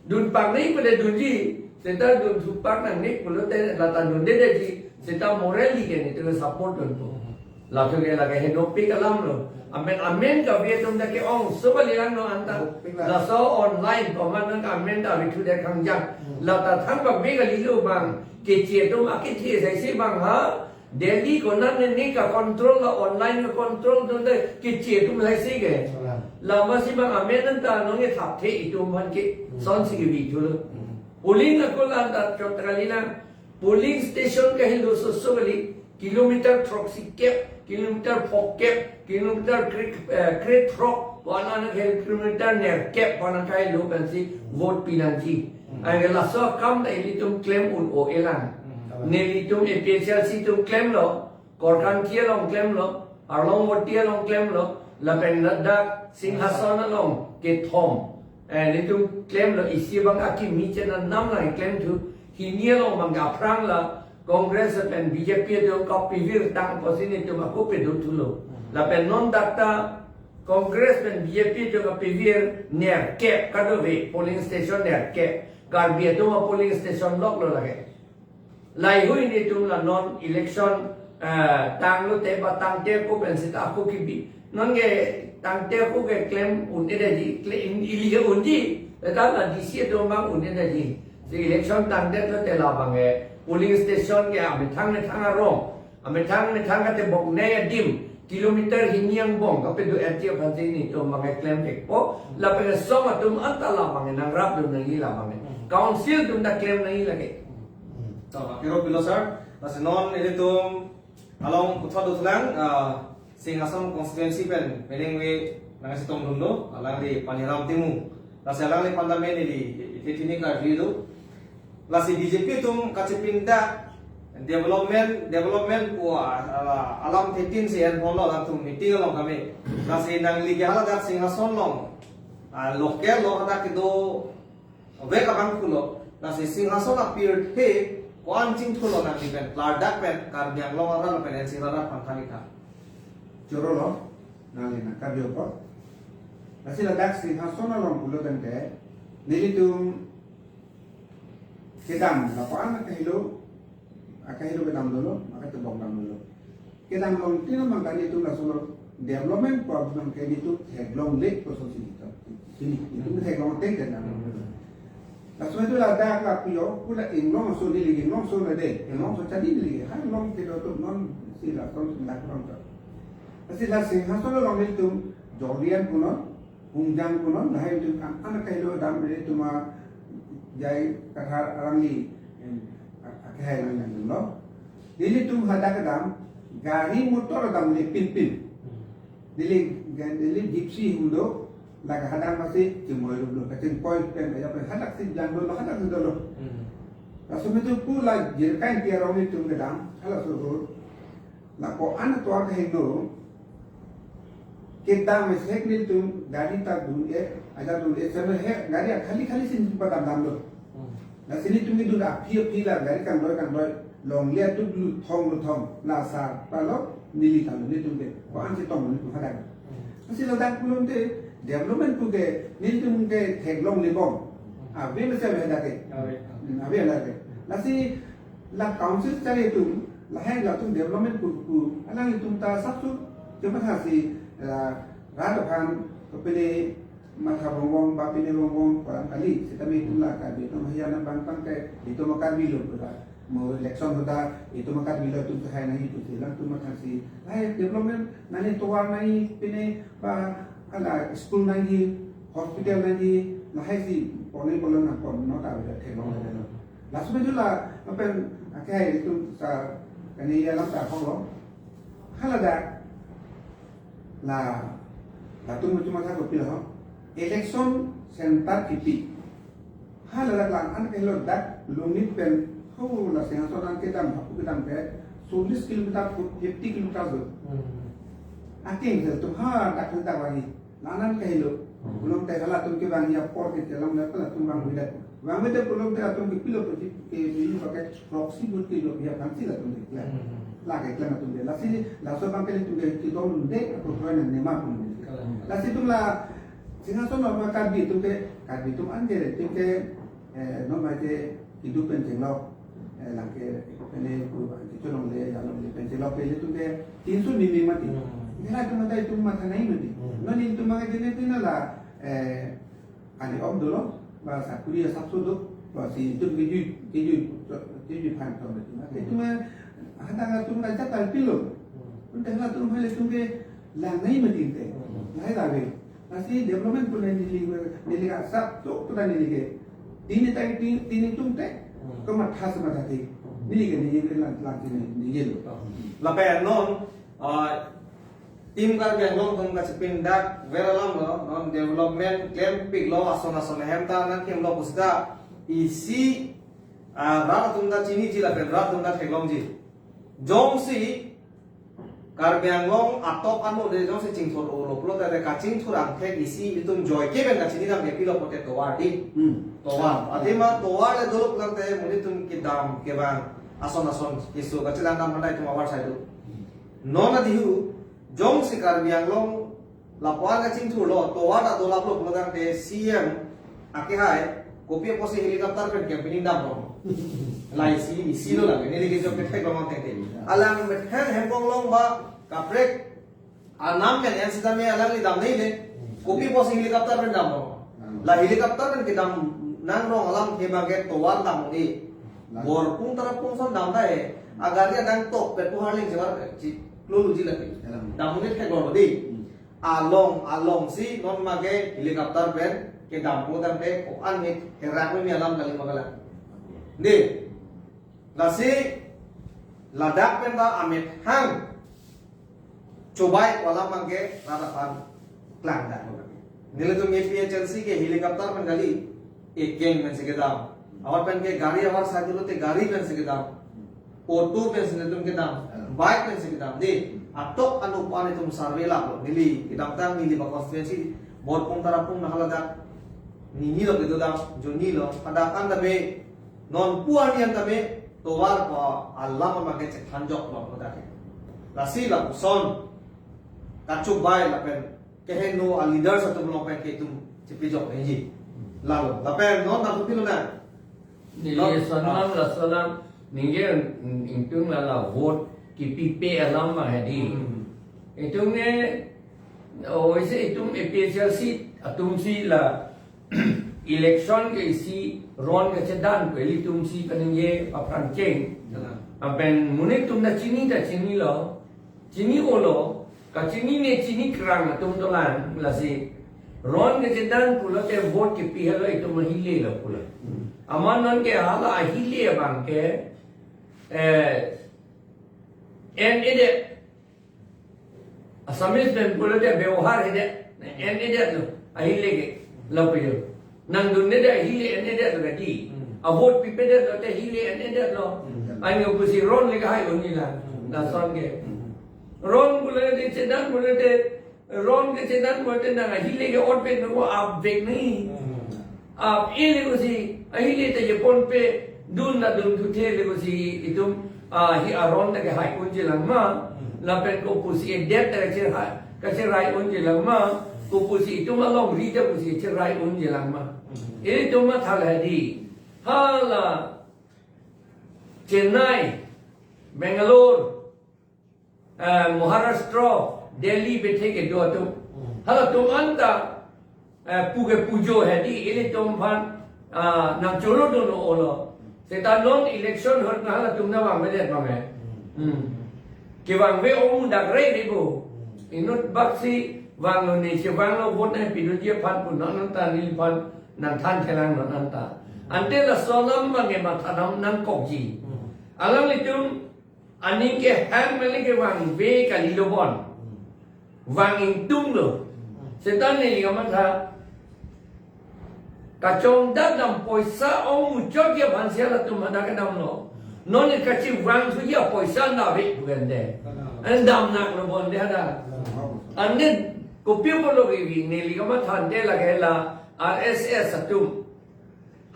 dunpak nangji pu te dunji, seta dun thupak nangne pulote la ta dundedetji, seta morally ke nelitum support dunpo. La thu ke lake henopik alam lo. Amen, amen kave atum ta ke-ong so kali lang no anta. Henopik la. Laso online komat nang amen ta ave thu det kangjang. Hmm. La ta thang bak be kalilo bang. Keche atum akethe sai si bang ha. Delhi konat ne ne ka-control la online ka-control atum ta keche atum sai si ke. Salam. Lama si bang amen anta nong e thap the itum aphan ke. Hmm. Son si kebi thulo. Hmm. Polling ako la anta chot kali lang. Polling station kahelo so so kali, kilometer throksikep, kilometer phokep, kilometer kre, eh, krethrok, wana na khel kilometer nerkep, wana kahelo pensi vote pinangji. Hmm. Anke laso akam ta ilitum klem un-o-e lang. Hmm. Nelitum A P H L C atum klemlo, Korkanthi along klemlo, Arlong Voti along klemlo, lapen ladak Singhason along kethom. Eh, nelitum klemlo, isi abang akimi chena namlang klemthu, hini along abang aphrang la Congress pen B J P atum kapivirtang pusi nelitum ako pedothulo. Lapen non dak ta Congress pen B J P atum kapivir nerkep kadokave polling station nerkep. Karbi atum a polling station loklo lake. Laheihui nelitum la non election, eh, tanglote ba tangte ako pen seta ako kibi. Non ke tangte ako ke klem un-edetji, klem ili ke unji. Tangte la D C atum abang un-edetji. Si election tangdetlote labang ke polling station ke amethang methang arong. Amethang methang kate boknei adim, kilometer hini angbong kapedo R T F aphansi nelitum abang ke klem thekpo, lapen song atum anta labang ke nangrapdun nangji labang ke. Hmm. Council atum ta klem nangji lake. Hmm. To, akero pilo sir, lasi non ilitum along puthot dothulang, ah, Singhason constituency pen peningve nangchetongdunlo, alangli Paniram Timung. Lasi alangli aphan ta main ili, ili thini karjuilo. Lasi B J P atum kachepindak development, development pu, ah, alam thetin si enponlo latum meeting along kami. Lasi nangli ke haladak Singhason along, ah, local lo hadak kedo vek abang pulo. Lasi Singhason apirthe ko-an chingthulo nangli pen, klardak pen, Karbi Anglong arat pen, N C arat aphan thani tha. Chorolo, nangli nangkarjupo. Lasi ladak Singhason along pulo tangte, nelitum kedam, lapu-an akahelo, akahelo kedam dolo, maka tebong dam dolo. Kedam along tin abang ke nelitum laso development problem ke nelitum theklongle pusi nelitum. Sini, nelitum theklong teng kedam. Laso itu ladak la puyo, pula Inglongso neli Inglongso la de, Inglongso chadi neli, ha long kedo atum non si la tong dak long to. Lasi la Singhason along nelitum Jolian punon, Hungjang punon, lahei atum an, an akahelo dam nelitum ajai Kathar arangli, em, a-, akehai lang lang lo. Nelitum hadak kedam, gari motor dam le pinpin. Hmm. Neli, neli Gypsy hum do, laga hadak masi chimoi lo, kachingpoi pen, ya pen hadak si jang lo, hadak si dolo. Hmm. Laso metu pula jirkai tiarong nelitum kedam, halaso road. La ko-an atovar kehingno, kedam mesek nelitum gari ta dun-e, ajat dun-e, seme he, gari khali khali si nelitum padam damlo. Hmm. Lasi nelitum kedun aphi aphi la gari kangdoi kangdoi, longle atum luthong luthong, la sar palo, neli kalo nelitum ke, ko-an chetong nelitum hadak. Hmm. Lasi ladak pulote, development pu ke, nelitum ke theklongle bom. Hmm. Ave mesen ave hadak ke. Ave. Hmm, ave hadak ke. Lasi la council chari atum, lahei latum development pu pu, alanglitum ta sapso, kematha si, eh, rat aphan, kapele matha bongbong, ba pine bongbong, kolang kali, sitame itum la Karbi atum haya na bang pang ke, itum Karbi lo pura. Mo election hoda, itum Karbi lo atum kehai nahi pusi, latum matha si, lahei development, nani tovar nahi, pine, ba, hala school nahi, hospital nahi, lahei si, pone polo nangpon, no ta beda theklong beda lo. Laso metu la, apen, akehai itum sa, kani alam ta hong lo. Haladak, la, latum metu matha kopi lo, election center kipi. Haladak la, an kehelo dak, Lungni pen, ho la Singhason an kedam, hapu kedam ke, chollis kilometer, fifty kilometer do. Hmm. Aking sel tum hadak dak wani. Lanan kehelo. Hmm. Pulote halatum kevang apor ke chelong le pala tum vangvedet. Vangvedet pulote latum ke pilo ke, ke pilo ke proxy vote ke lo ya pangsi latum ke. Hmm. Lake klem atum ke. Lasi laso abang ke nelitum ke chedondunde, ako kroy nang nema pun. Hmm. Lasi itum la Singhason along Karbi atum ke, Karbi atum an ke, atum ke, eh, non mai ke keduk pen chenglok, eh, lang ke, pene ku, kecholongle, jalongle pen chenglok ke, itum ke, tinsu mimi mati. Hmm. Kena itum mata itum matha nai mati. Hmm. Non itum makai jene tina la, eh, kali om dolo, ba sakuri asap suduk, ba si itum kejui, kejui, kejui phan tom mati. Hmm. Itum, eh, hadang atum la jakal pilo. Hmm. Udah la atum hal itum ke, lang nai mati te. Hmm. Lahei lave. Lasi development pu neli, neli asap tok pu neli ke. Tini tai ti-, tini tum te. Hmm. Kematha sematha ti. Hmm. Neli ke neli ke lang, lang tini, neli lo. Lapen non, ah, Team Karbi Anglong atum kachepindak ver alam lo, non development klempiklo, ason ason ahem ta nangkemlo pusita isi Ah, rat atum ta chiniji lapen rat atum ta theklongji. Jongsi Karbi Anglong atok ano de jongsi chingthur-olo pulote kachingthur angthek isi itum joike pen kachini dam ke pilo pulote tovar di. Hmm. Tovar. Athema tovar le dolo pulote monit atum kedam kevang ason ason keso kachelang dam handai atum avar sai do. Non adihu jongsi Karbi Anglong lapuan kachingthurlo, tovar ta dolaplo pulotangte C M akehai kopi apotsi helicopter pen campaigning damlo? Lahai isi, isi lo lake, neli kejok ketheklong tangte. Alang methang hempong long ba kaprek anam pen en sitame alangli dam nei le. Kopi apotsi helicopter pen damlo? La helicopter pen kedam nang rong alam ke bangke tovar dam ni. Borpung Tarapung ason dam ta he. Agari adang tok pet pu harling chevar chi kluluji lake. Dam ni thek lo di. Along, alongsi non mage helicopter pen kedam pulotangte ko-an ni herak ni alam kali ma kalang. Di. Lasi ladak pen ta amethang chobai ko alam mage rat aphan klangdak lo. Nelitum A P H L C ke helicopter pen kali, ekeng pensi kedam. Amat pen ke gari avar sai pulote gari pensi kedam. Auto pensi nelitum kedam. Bike pensi kedam. Di, atok ano pan itum survey lap lo. Neli kedamtang neli ba constituency Borpung Tarapung nahaladak. Nini lo kedodam, joni lo. Hadak an tame, non pu arni an tame, tovar ko alam mage chethanjok lo hadak ke. Lasi lapuson kachobai lapen keheno a leaders atum along pen ke itum chepejok nangji. Lalo, lapen non nang pilo na? Neli Not- sonam ah. La sonam ningje ingtung la la vote kipipe alam ma hedi. Hmm. Itum ne, o isi itum A P H L C atum si la election ke isi ron kechedan ko ilitum si peningje aphrang cheng. Salam. Lapen monit atum ta chini ta chinilo. Chini-olo, kachini ne chini krang atum dolang, lasi ron kechedan pulote vote kepi helo itum ahile lo pulo. Hmm. Amat non ke hala ahile abang ke, eh, en edet. Assamese pen pulote bebohar edet. En edet lo, ahile ke, lo puyo. Nangdunde ahile en edet lo kadi. Hmm. A vote pipedet lote ahile en edet lo. Hmm. Anyo pusi ron le kahai unji lang. Hmm. Lason ke. Hmm. Ron pulote chedan pulote, ron kechedan pulote nang ahile ke ot vek nangpo, ap vek nangji. Hmm. Ap-e le pusi, ahile ta jepon pe, dun ta dun thuthe le pusi itum, ah, hi aron ta kehai unji lang ma, hmm, lapen ko pusi edet ta kacherai, kacherai unji lang ma, ko pusi itum alongri ta pusi cherai unji lang ma. Hmm. Itum matha la di, hala Chennai, Bangalore, eh, Maharashtra, Delhi bethe kedo atum. Hmm. Halatum anta, eh, puke pujo hedi, ilitum aphan, ah, nangchoro dun-olo. Seta non election ahut na halatum nangvangvedet bang he. Hmm. Hmm. Kevangve ong dak rei rei bo. Hmm. Inut baksi vanglo ne chevanglo vote nangpiduji aphan pu non anta neliphan nangthan thelang non anta. Ante lason alam bangke matha nang nangkokji. Hmm. Alanglitum aning kehang mele kevangve kalilo bon. Hmm. Vang ingtunglo. Hmm. Seta neli kamatha. Kachongdat dam poisa ong muchot ya bansia latum hadak kedamlo. Non kachevang thuji apoisa nave pu ke ante. An damnaklo bon de hadak. Ante kopi pulo ke vi neli kamatha ante lake la R S S atum.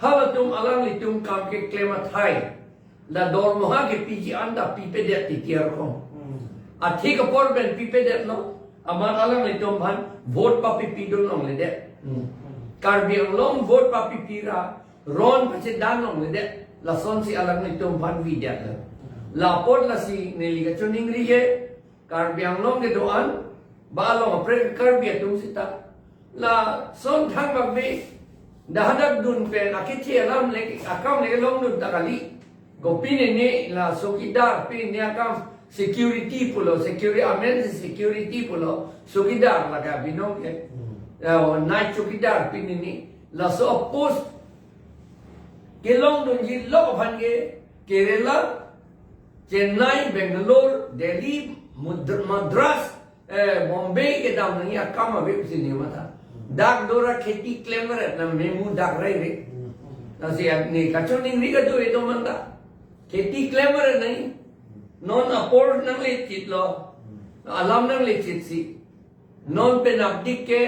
Halatum alanglitum kam keklem athai. La dormoha kepiji anta pipedet titi arkom. Hmm. Athik apor pen pipedetlo. Amat alanglitum aphan vote papipidun longledet. Hmm. Karbi Anglong vote papipi ra ron pachedan longledet. Lasonsi alanglitum aphan videtlo. Hmm. Lapot lasi neli kachiningri ke Karbi Anglong kedo-an, ba along apre Karbi atum seta. Lason thangbak be, dah hadak dun pen, akeche alam le, akam le longdun ta kali. Kopi ne ne, la chowkidar, pi ne akam security pulo, security, amen security pulo, chowkidar lake binong ke. Hmm. Ya, night chowkidar, pi ne ne, laso post kelongdunji lok aphan ke, Kerala, Chennai, Bangalore, Delhi, Mudra-, Madras, eh, Bombay kedam nangji akam ave pusi ne matha. Dak dora kheti klemret na memu dak rei rei. Lasi ne kachoningri kado itum anta. Kheti klem ra nai. Non apor nanglechitlo. Alam nanglechitsi. Non penapdik ke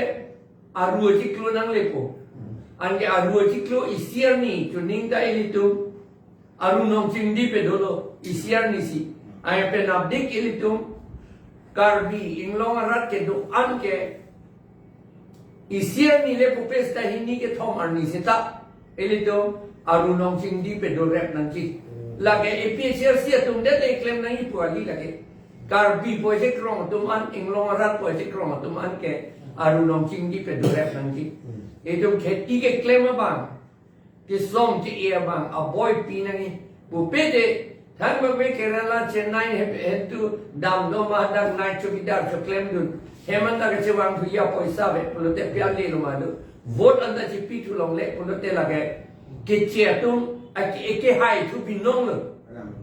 aru achiklo nanglepo. Anke aru achiklo isi arni chuning ta ilitum Aru Nong Chingdi pe dolo, isi arnisi. Ai penapdik ilitum Karbi Anglong arat kedo-an ke isi arni le pupe seta hini kethom arni seta ilitum Aru Nong Chingdi pe dorep nangji. Lake A P H L C atum det le klem nangji pu kali lake. Karbi pu achekrong atum an, Anglong arat pu achekrong atum an ke Aru Nong Chingdi pe dorep nangji. Itum kheti keklem abang, kesom ke-e abang aboi pi nangji. Pupe te, thangbak me Kerala, Chennai he, hetu dam do ma, dak night chowkidar choklemdun. Hem anta kachevangthuji apoisa ave pulote pi ale lo ma do. Vote anta chipithu longle pulote lake keche atum ake, eke hai thu binong lo.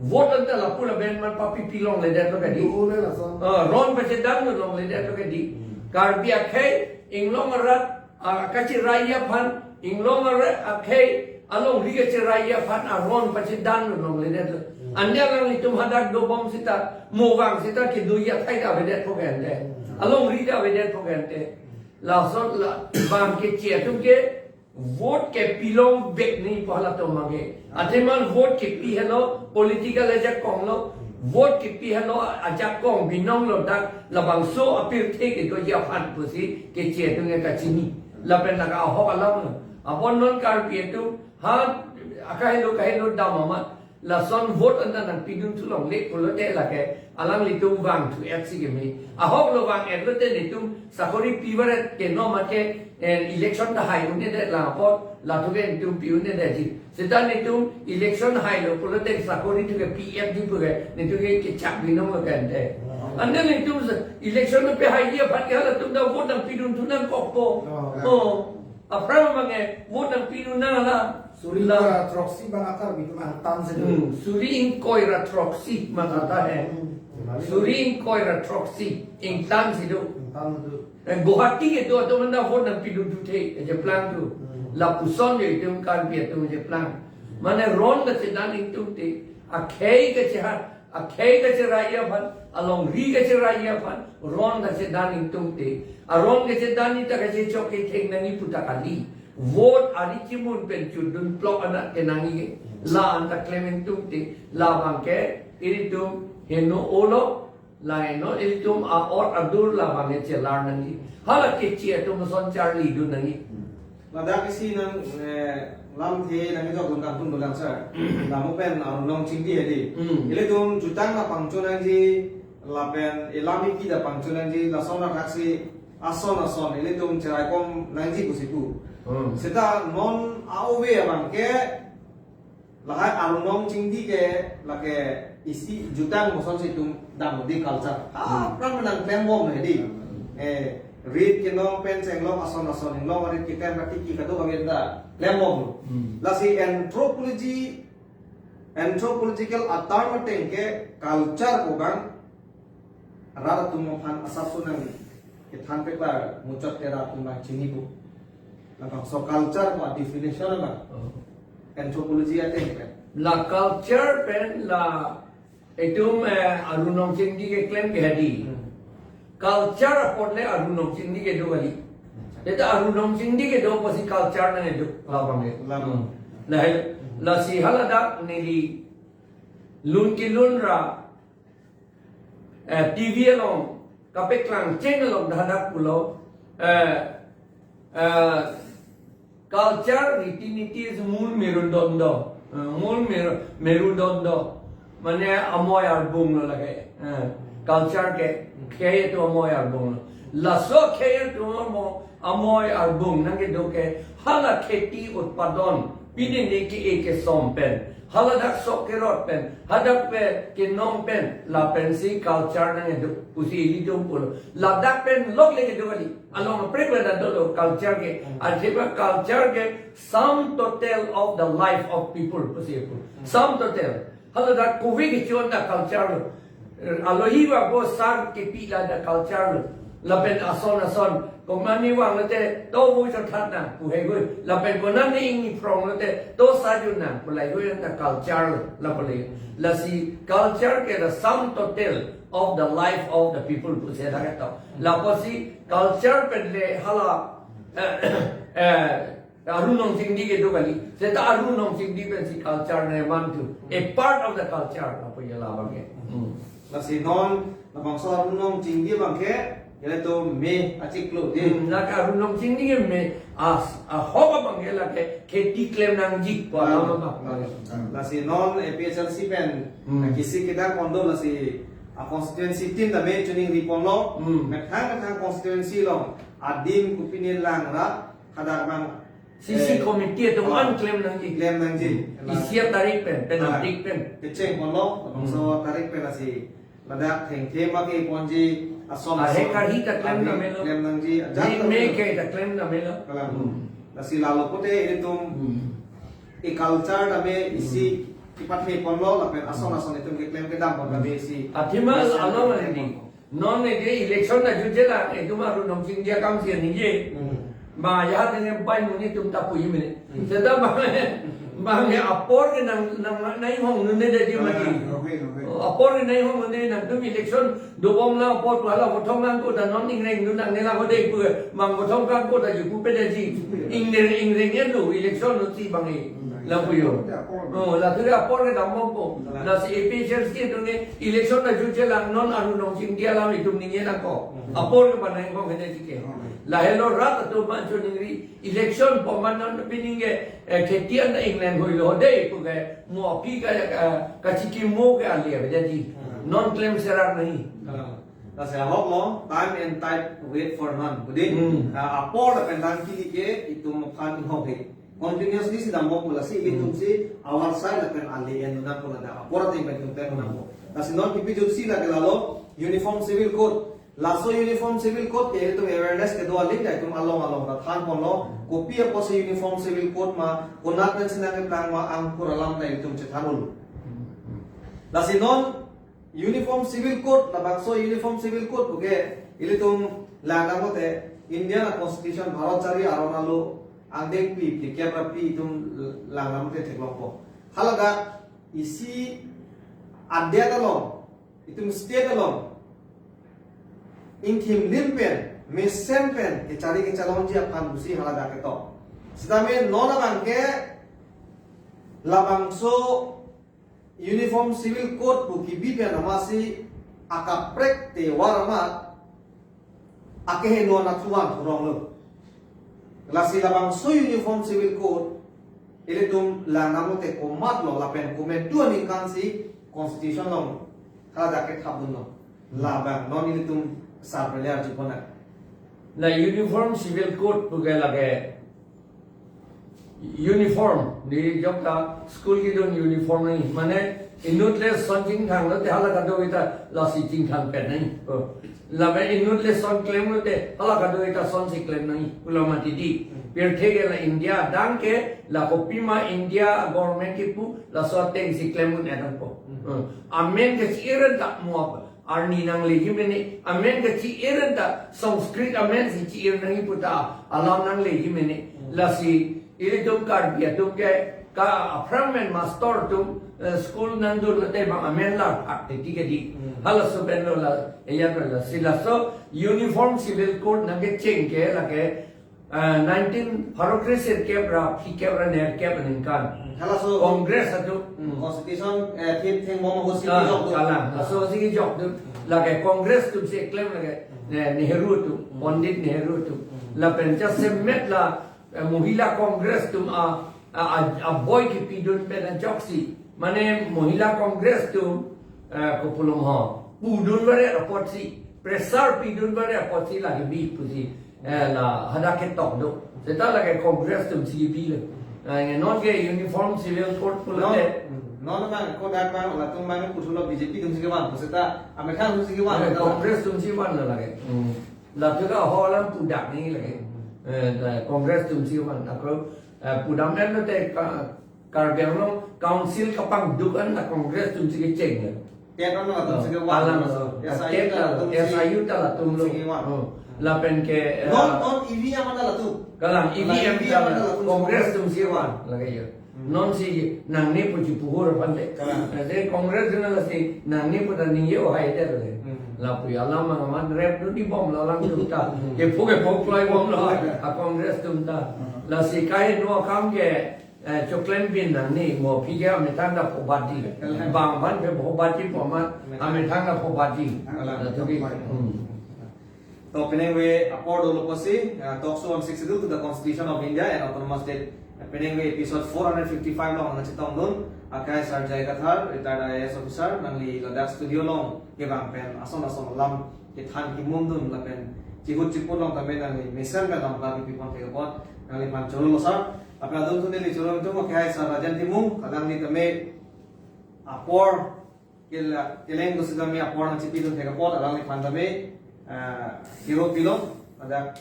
Vote anta lapu lapen man papipi longledetlo kadi. Dole lason. Ah, ron pachedandun longledetlo kadi. Hmm. Karbi akhei, Anglong arat, ah, kacheraiya aphan, Anglong arat akhei alongri kacheraiya aphan aron pachedandun longledetlo. Hmm. Ante alanglitum hadak dobom seta, movang seta kedoji athai ta avedetpo ke ante. Hmm. Alongri ta avedetpo ke ante. Lason la, bang keche atum ke vote kepilongbek nangji pu halatum abang ke. Athema vote kepi helo political ajakong lo, vote kepi helo ajakong binong lo, dak labangso apirthe kedoji aphan pusi keche atum ke kachini. Lapen lake ahok alam lo. Apot non Karbi atum ha kahelo kahelo dam amat lason vote anta nangpidunthu longle pulote lake alanglitum vangthu-etsi keme. Ahok lo vang-etlote netum sakori pivaret ke no mate, eh, election ta hai-un'edet lang apot lathu ke netum pi-un'edetji. Seta netum election hailo pulote sakori thu ke P F D pu ke netum ke kechak binong lo ke ante. Ante netum se-, election pe haiji aphan ke halatum ta vote nangpidunthu nangkokpo. Oh. Oh. Aphrang abang ke vote nangpidun nang la. Suri la- ingkoi ra throksi abang akar bitum angtan si do. Hmm, suri ingkoi ra throksi matata he. Hmm. Suri ingkoi ra throksi ingtan si do. Angtan do. Eh, Guwahati kedo atum anta vote nangpidunthu the, ejeplang do. Hmm. Lapuson je itum Karbi atum ejeplang. Mane ron kachedan ingtungte, akhei kachehat, akhei kacheraiya aphan, alongri kacheraiya aphan, ron kachedan ingtungte. Aron kachedan ni ta kachechok ketheng nangji pu ta kali. Vote ari chimun pen chudun plok anat ke nangji ke. La anta klem ingtungte, labang ke ilitum heno olo, la heno ilitum a-or adur labang ke chelar nangji. Hala keche atum ason charlidun nangji. Ladak isi nang, eh, lamthe nangkejokdun kangtung dolang sir. Lamu pen Aru Nong Chingdi hedi. Hmm. Ilitum jutang ta pangchon nangji, lapen ilam eki ta pangchon nangji, lason athaksi ason ason ilitum cheraikom nangji pusi pu. Hmm. Seta non a-ove abang ke lahai Aru Nong Chingdi ke lake isi jutang moson si itum dam di culture. Ah, hmm, pran menang klembom hedi. Hmm. Eh, rit kenong pen chenglok ason ason, inglong rit keklem katiki kadokave ta klembom. Hmm. Lasi anthropology, anthropological a-term ateng ke culture pu abang rat atum aphan asapso nang kethan peklar muchot ke rat atum abang chinipo. Labangso culture pu definition abang. Oh. Anthropology ateng pen. La culture pen la itum, eh, Aru Nong Chingdi keklem ke hedi. Hmm. Culture apot le Aru Nong Chingdi kedo kali. Seta Aru Nong Chingdi kedo pusi culture nangkedo labang ke. Labang. Hmm. Lahai, lasi haladak neli lun kelun ra, eh, T V along kapeklang cheng along hadak pulo, eh, eh, culture, riti niti is mul merudond. Eh, mul meru-, merudond. Mane amoi arbung lo lake. Eh, culture ke, khei atum amoi arbung lo. Laso khei atum amo-, amoi arbung nangkedo ke hala kheti utpadon. Pini ne ke-e kesom pen, haladak sok kerot pen, hadak pe kenong pen, lapensi culture nangkedo pusi ilitum pulo. Ladak pen lok le kedo kali. Along aprek le dado lo culture ke. Hmm. Athema culture ke sum total of the life of people pusi pu. Hmm. Sum total. Haladak kove kechon ta culture lo. Alohi ba bo sar kepi la ta culture lo. Lapen ason ason, komat ne vang lote, to vo chothat nang, pu heihui. Lapen konat ne ingni phrong lote, to sa jun nang, pu heihui anta culture lo, lapu le. Lasi culture ke the sum total of the life of the people, pusi dak ketok. Lapusi culture pen le hala, eh, eh, Arunong Chingdi kedo kali. Seta Arunong Chingdi pensi culture ne mantu. A part of the culture, lapu ya labang ke. Hmm. Lasi non, labangso Arunong Chingdi abang ke, ilitum me achiklo dei. Hmm, lake Arunong Chingdi ke me, as, ahok abang ke lake kheti klem nangji, pu alam abang. Ah. Lasi non A P H L C pen, hmm, kisi kedam pon do lasi, a constituency team tame choningri ponlo, hmm, methang methang constituency along, adim kopine lang ra, hadak abang, C C, eh, committee atum, oh, an klem nangji. Klem nangji. Hmm. Isi atarik pen, pen, ah, adik pen. Kecheng ponlo, hmm, labangso atarik pen lasi ladak thengthe ma keponji ason, ah, ason. He karhi ta klem, ah, nangji, namelo. Klem nangji, ajat. Jin ta me klem. Ke ta klem namelo. Kalang. Hmm. Lasi lalo pute ilitum, hmm, e culture tame isi, hmm, kepathe ponlo, lapen ason, hmm, ason itum keklem kedam pon tame isi. Athema, isi along klem along pon. Non ne ke election ta jutje lang, itum Arunong Chingdi akam si ningje. Hmm. Ma ya ne bai muni tum ta puji mene. Hmm. Seta bang, bang ya apor ke nang, nang, nang hong nun ne dei mati. Ah, okay, okay. Apor ke nang hong nun ne nangtum election dobom la apor tu hala vothong nang ko ta non ingreng nun nangne la ko dei pu. Bang vothong kan ko ta ju pupe dei ji. Ingreng, ingreng ya lo election lo si bang e. Hmm. Lapu yo. Oh, latu apor kedam bompo. Hmm. Lasi A P H L C atum ne election ta jutje lang, non Arunong Chingdi alam itum ningje nangkok. Hmm. Apor ke panang kong hene jike. Hmm. Lahelo rat atum ma choningri election pu ma non pining ke, eh, kheti an inglen hoilo dei pu ke mo aphi ka, eh, kachikimo ke ali abe dei. Hmm. Non klem serak nahi. Hmm. Lasi ahok lo, time and tide wait for none. Pu dei, hmm, ah, apor lapen dam kili ke itum aphan inghok he. Continuously si dambom pu lasi, hmm, itum si our side lapen ali en nang pu ladak apor ateng pen itum pen nang pu. Lasi non kipijutsi lake lalo Uniform Civil Code. Laso Uniform Civil Code ke itum awareness kedo aling ta itum along along ta than ponlo. Kopi apotsi Uniform Civil Code ma, konat pensi nangkeplang ma, angkur alam ta itum chethan un. Lasi non Uniform Civil Code, labangso Uniform Civil Code puke ilitum langdam mate India a constitution Bharat chari aron alo angdengpi phlikep ra pi itum langdam mate theklongpo. Haladak isi adet along, itum state along, ingthim lim pen, mesen pen kechari kechalongji aphan pusi haladak ketok. Sitame non abang ke labangso Uniform Civil Code pu kibi pen amatsi akaprek te war amat akeheno anatthu van thurong lo. Lasi labangso Uniform Civil Code ilitum langdam mate komat lo lapen komat tu aningkan si constitution along haladak kethap dunlo. Labang non ilitum sarpele arju pon nang. La Uniform Civil Code puke lake uniform, di jok ta school kedun uniform nangji. Mane inut le son chingthang lote hala kadokave ta lasi chingthang pen nangji. Oh. Lapen inut le son klem lote hala kadokave ta son si klem nangji. Pu alam mati dei. Hmm. Pirthe ke la India adang ke, la kopima India government kipu laso ateng si klem un-e nangpo. Hmm. Hmm. Amen ke si-ir ta mo arni nangleji mene, amen ke si-ir ta, Sanskrit amen si si-ir nangji pu ta alam nangleji mene. Hmm. Lasi ilitum Karbi atum ke ka aphrang men master atum, eh, school nangdun lote bang amen la ak te ti ke dei. Hmm. Halaso pen lo la, eh, ya lo lasi laso Uniform Civil Code nangkecheng ke lake, eh, nineteen pharo kresirkep ra phlikep ra nerkep aningkan. Hmm, halaso Congress atum. Hmm, constitution, eh, thip theng bom ho si, ah, jok do. Kalang, laso si jok do. Hmm. Lake Congress atum si klem lake, hmm, ne-, Nehru atum, hmm, Pandit Nehru atum. Hmm. Lapen jasemet la, eh, Mohila Congress atum a, a, a, aboi kipidun pen ajoksi. Mane Mohila Congress atum, eh, kopulom ho. Pudun vare apotsi. Pressure pidun vare apotsi lake bi pusi. Eh, la hadak ketok do. Seta lake Congress atum si bi lo. Eh, non ke Uniform Civil Code pulote. Non, hmm, non bang kodak bang latum bang kuthulo B J P atum si kevan. Seta amethang atum si kevan. Eh, seta Congress atum si van lo lake. Hmm. Latum ke ho alam pudak nangji lake. Hmm. Eh, la Congress atum si van. Ako, eh, pudam en lote ka, Karbi Anglong Council kapangduk an la Congress atum si kecheng lo. Tet an latum si kevan. Alang, S I U tet ta latum, latum si kevan. Hmm. Lapen ke, eh, non, non E V M an latum. Kalang, E V M E V M ta an latum, Congress atum si kevan. Lake ya. Hmm. Non si nangne pu chipuhur aphan te. Kalang. Lasi Congress atum lasi nangne pu ta ningje ohai te le. Hmm. Lapu alam mang aman rep dun di bom la alangtum ta. Hmm. Kepho kepho kloi bom lo a Congress atum ta. Hmm. Lasi kaheno akam ke, eh, choklem bin nangne mo aphi ke amethang ta phobat di. Kalang. Bang aphan ke phobat di pu amat, amethang ta phobat di. Kalang. Latum ke. Hmm. To penang ave apor dolo pusi, uh, talk show on sixty-two to the Constitution of India and Autonomous State. Uh, penang ave episode four hundred fifty-five along nangchetongdun, akai Sir J I Kathar, retired I A S officer, nangli ladak studio along kevang pen ason ason alam kethan kemundun lapen chihut chiput along tame nangli mesen pen lam klar pipon thek apot nangliphan chorolo sir. Lapen adung thuni neli choro tum akai Sir Rajen Timung, alangli tame apor kela-, keleng do sitame apor nangchipidun thek apot alangliphan tame, ah, kiro pilo, ladak,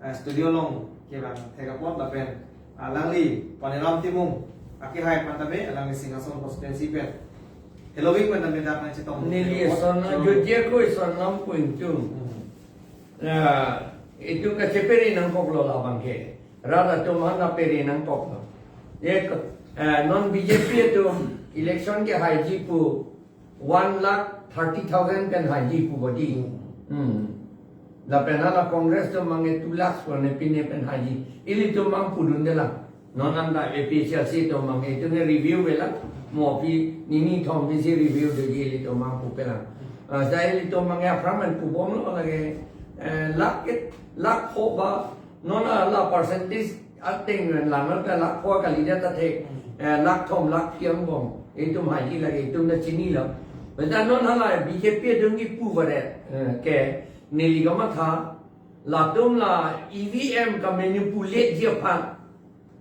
ah, studio along kevang thek apot lapen alangli Paniram Timung akehai aphan tame alangli Singhason constituency pen. Hello, week pen tame dak nangchetong. Neli thek apot. Eson, choro. Jojia ko eson nam point tu. Hmm. Ah, itum kacheperi nangkoklo labang ke. Rat atum aphan peri nangkoklo. Ye, eh, non B J P atum election kehaiji pu one lakh thirty thousand pen haiji pu bodi. Hmm. Hmm. Lapen hala Congress atum abang ke two lakhs pu ne pine pen haiji. Ilitum abang pudunde lang. Non anta A P H L C atum abang ke itum ke review ave lang. Mo aphi nini thom aphi si review doji ilitum abang pupe lang. Ah, sai ilitum abang ke aphrang an pubomlo lake, eh, lakh ke, lakh pho ba, non hala percentage ateng ran lang non ke lakh pho kalidet ta thek, eh, lakh thom lakh phli angbong itum haiji lake itum ta chinilo. Beta non hala B J P atum kipu varet, eh, ke neli kamatha, latum la E V M kamanipulate ji aphan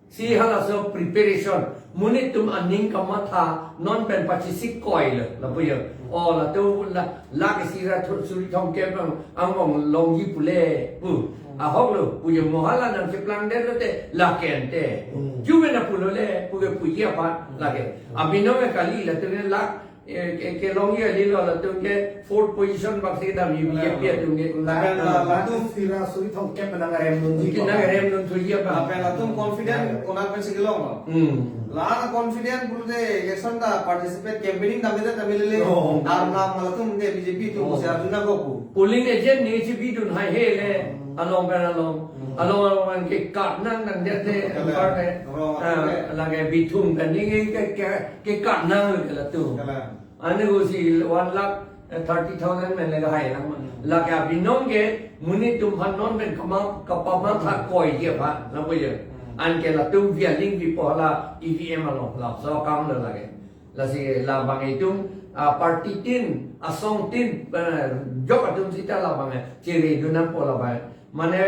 si halaso preparation, monit atum aning kamatha non pen pachesik koilo, lapu ya. O latum la, lakh isi ra thur suri thomkep angbong longji pule pu. Ahok lo, pu ya mo hala nangcheplangdet lote, lake ante. Hmm. Ju mena pulo le, pu ke puji aphan, lake. Abinong ke kali latum ke lakh eh, ke, kelongji kalilo latum ke fourth position bak si kedam U P F atum ke. Lapen la, latum sira suri thomkep nang rem dun ji. Nang rem dun thuji apa? Lapen latum confident konat pen si kelonglo. Hmm. La confident pulote election ta participate campaigning damde damde le. Oh. Arnam latum ke B J P atum, oh, si arjuna goku. Polling agent ne chibidun hai he le. Hmm. Along pen along. Hmm. Along along an ke kat nang nang jate. Kalang. Kat ke. Along, ah, kalang. Lake bithung kan ni ke, ke, ke kat nang le latum. Kalang. Ane ko si one lakh thirty thousand pen le kahai nang ma. Hmm. Lake abinong ke monit atum aphan non pen kama, kapamatha koi ji aphan, lapu ya. Hmm. Anke latum vialing vi pu hala E V M along, laso akam lo lake. Lasi labang itum, ah, party tin, asong tin, eh, jok atum sita labang, eh, chere dun nangpo labang. Mane,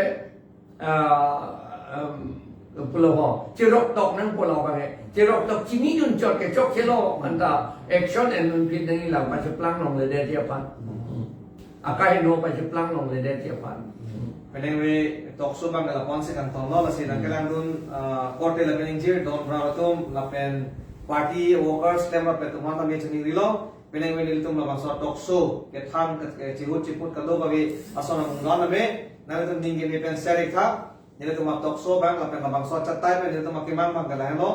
ah, em, pulo ho, cherok tok nangpo labang, eh. Cherok tok chinidun chot ke chokchelo, anta action en un pit nangji lang pacheplang longledet ji aphan. Akai no pacheplang longledet ji aphan. Penang ave talk show abang ke lapu-an si kangtonglo, lasi nang, hmm, kelangdun, ah, korte lapen ingjir, don brau atum, lapen party workers, klem rapet atum aphan tame chiningrilo. Penang ave nelitum labangso talk show kethan ke, ke chihut chiput kadokave ason amungdan ave, nanglitum ning keme pen share ik tha. Nelitum a talk show abang lapen labangso achatai pen nelitum akemang abang ke lahenlo.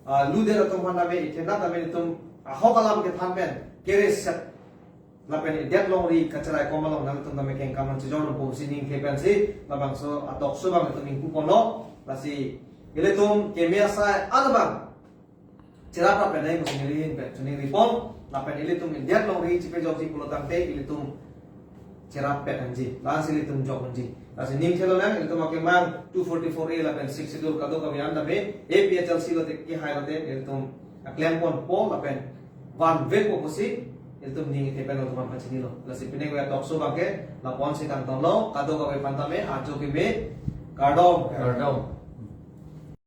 Ah, ludet atum aphan tame, ithenat tame nelitum ahok alam kethan pen kereset lapen idet longri kacherai kom along nangtum tame kengkam nangchejor nangpo pusi ning keme pensi labangso a talk show abang itum ingpu ponlo. Lasi ilitum keme asai an abang cherap rapet nai pusi neli ahin pen chiningri pon, lapen ilitum idet longri chipejokji pulo tangte ilitum cherap pet nangji, lasi ilitum jok nangji. Lasi ning thelo nang, ilitum akemang two forty-four A lapen Sixth Schedule kadokave an tame, A P H L C lote kehai lote ilitum aklem ponpo lapen vanvepo pusi ilitum ning ithe pen nangtum aphan pachinilo. Lasi penang ave talk show abang ke lapu-an si kangtonglo, kadokave aphan tame ajo keme kardom. Kardom.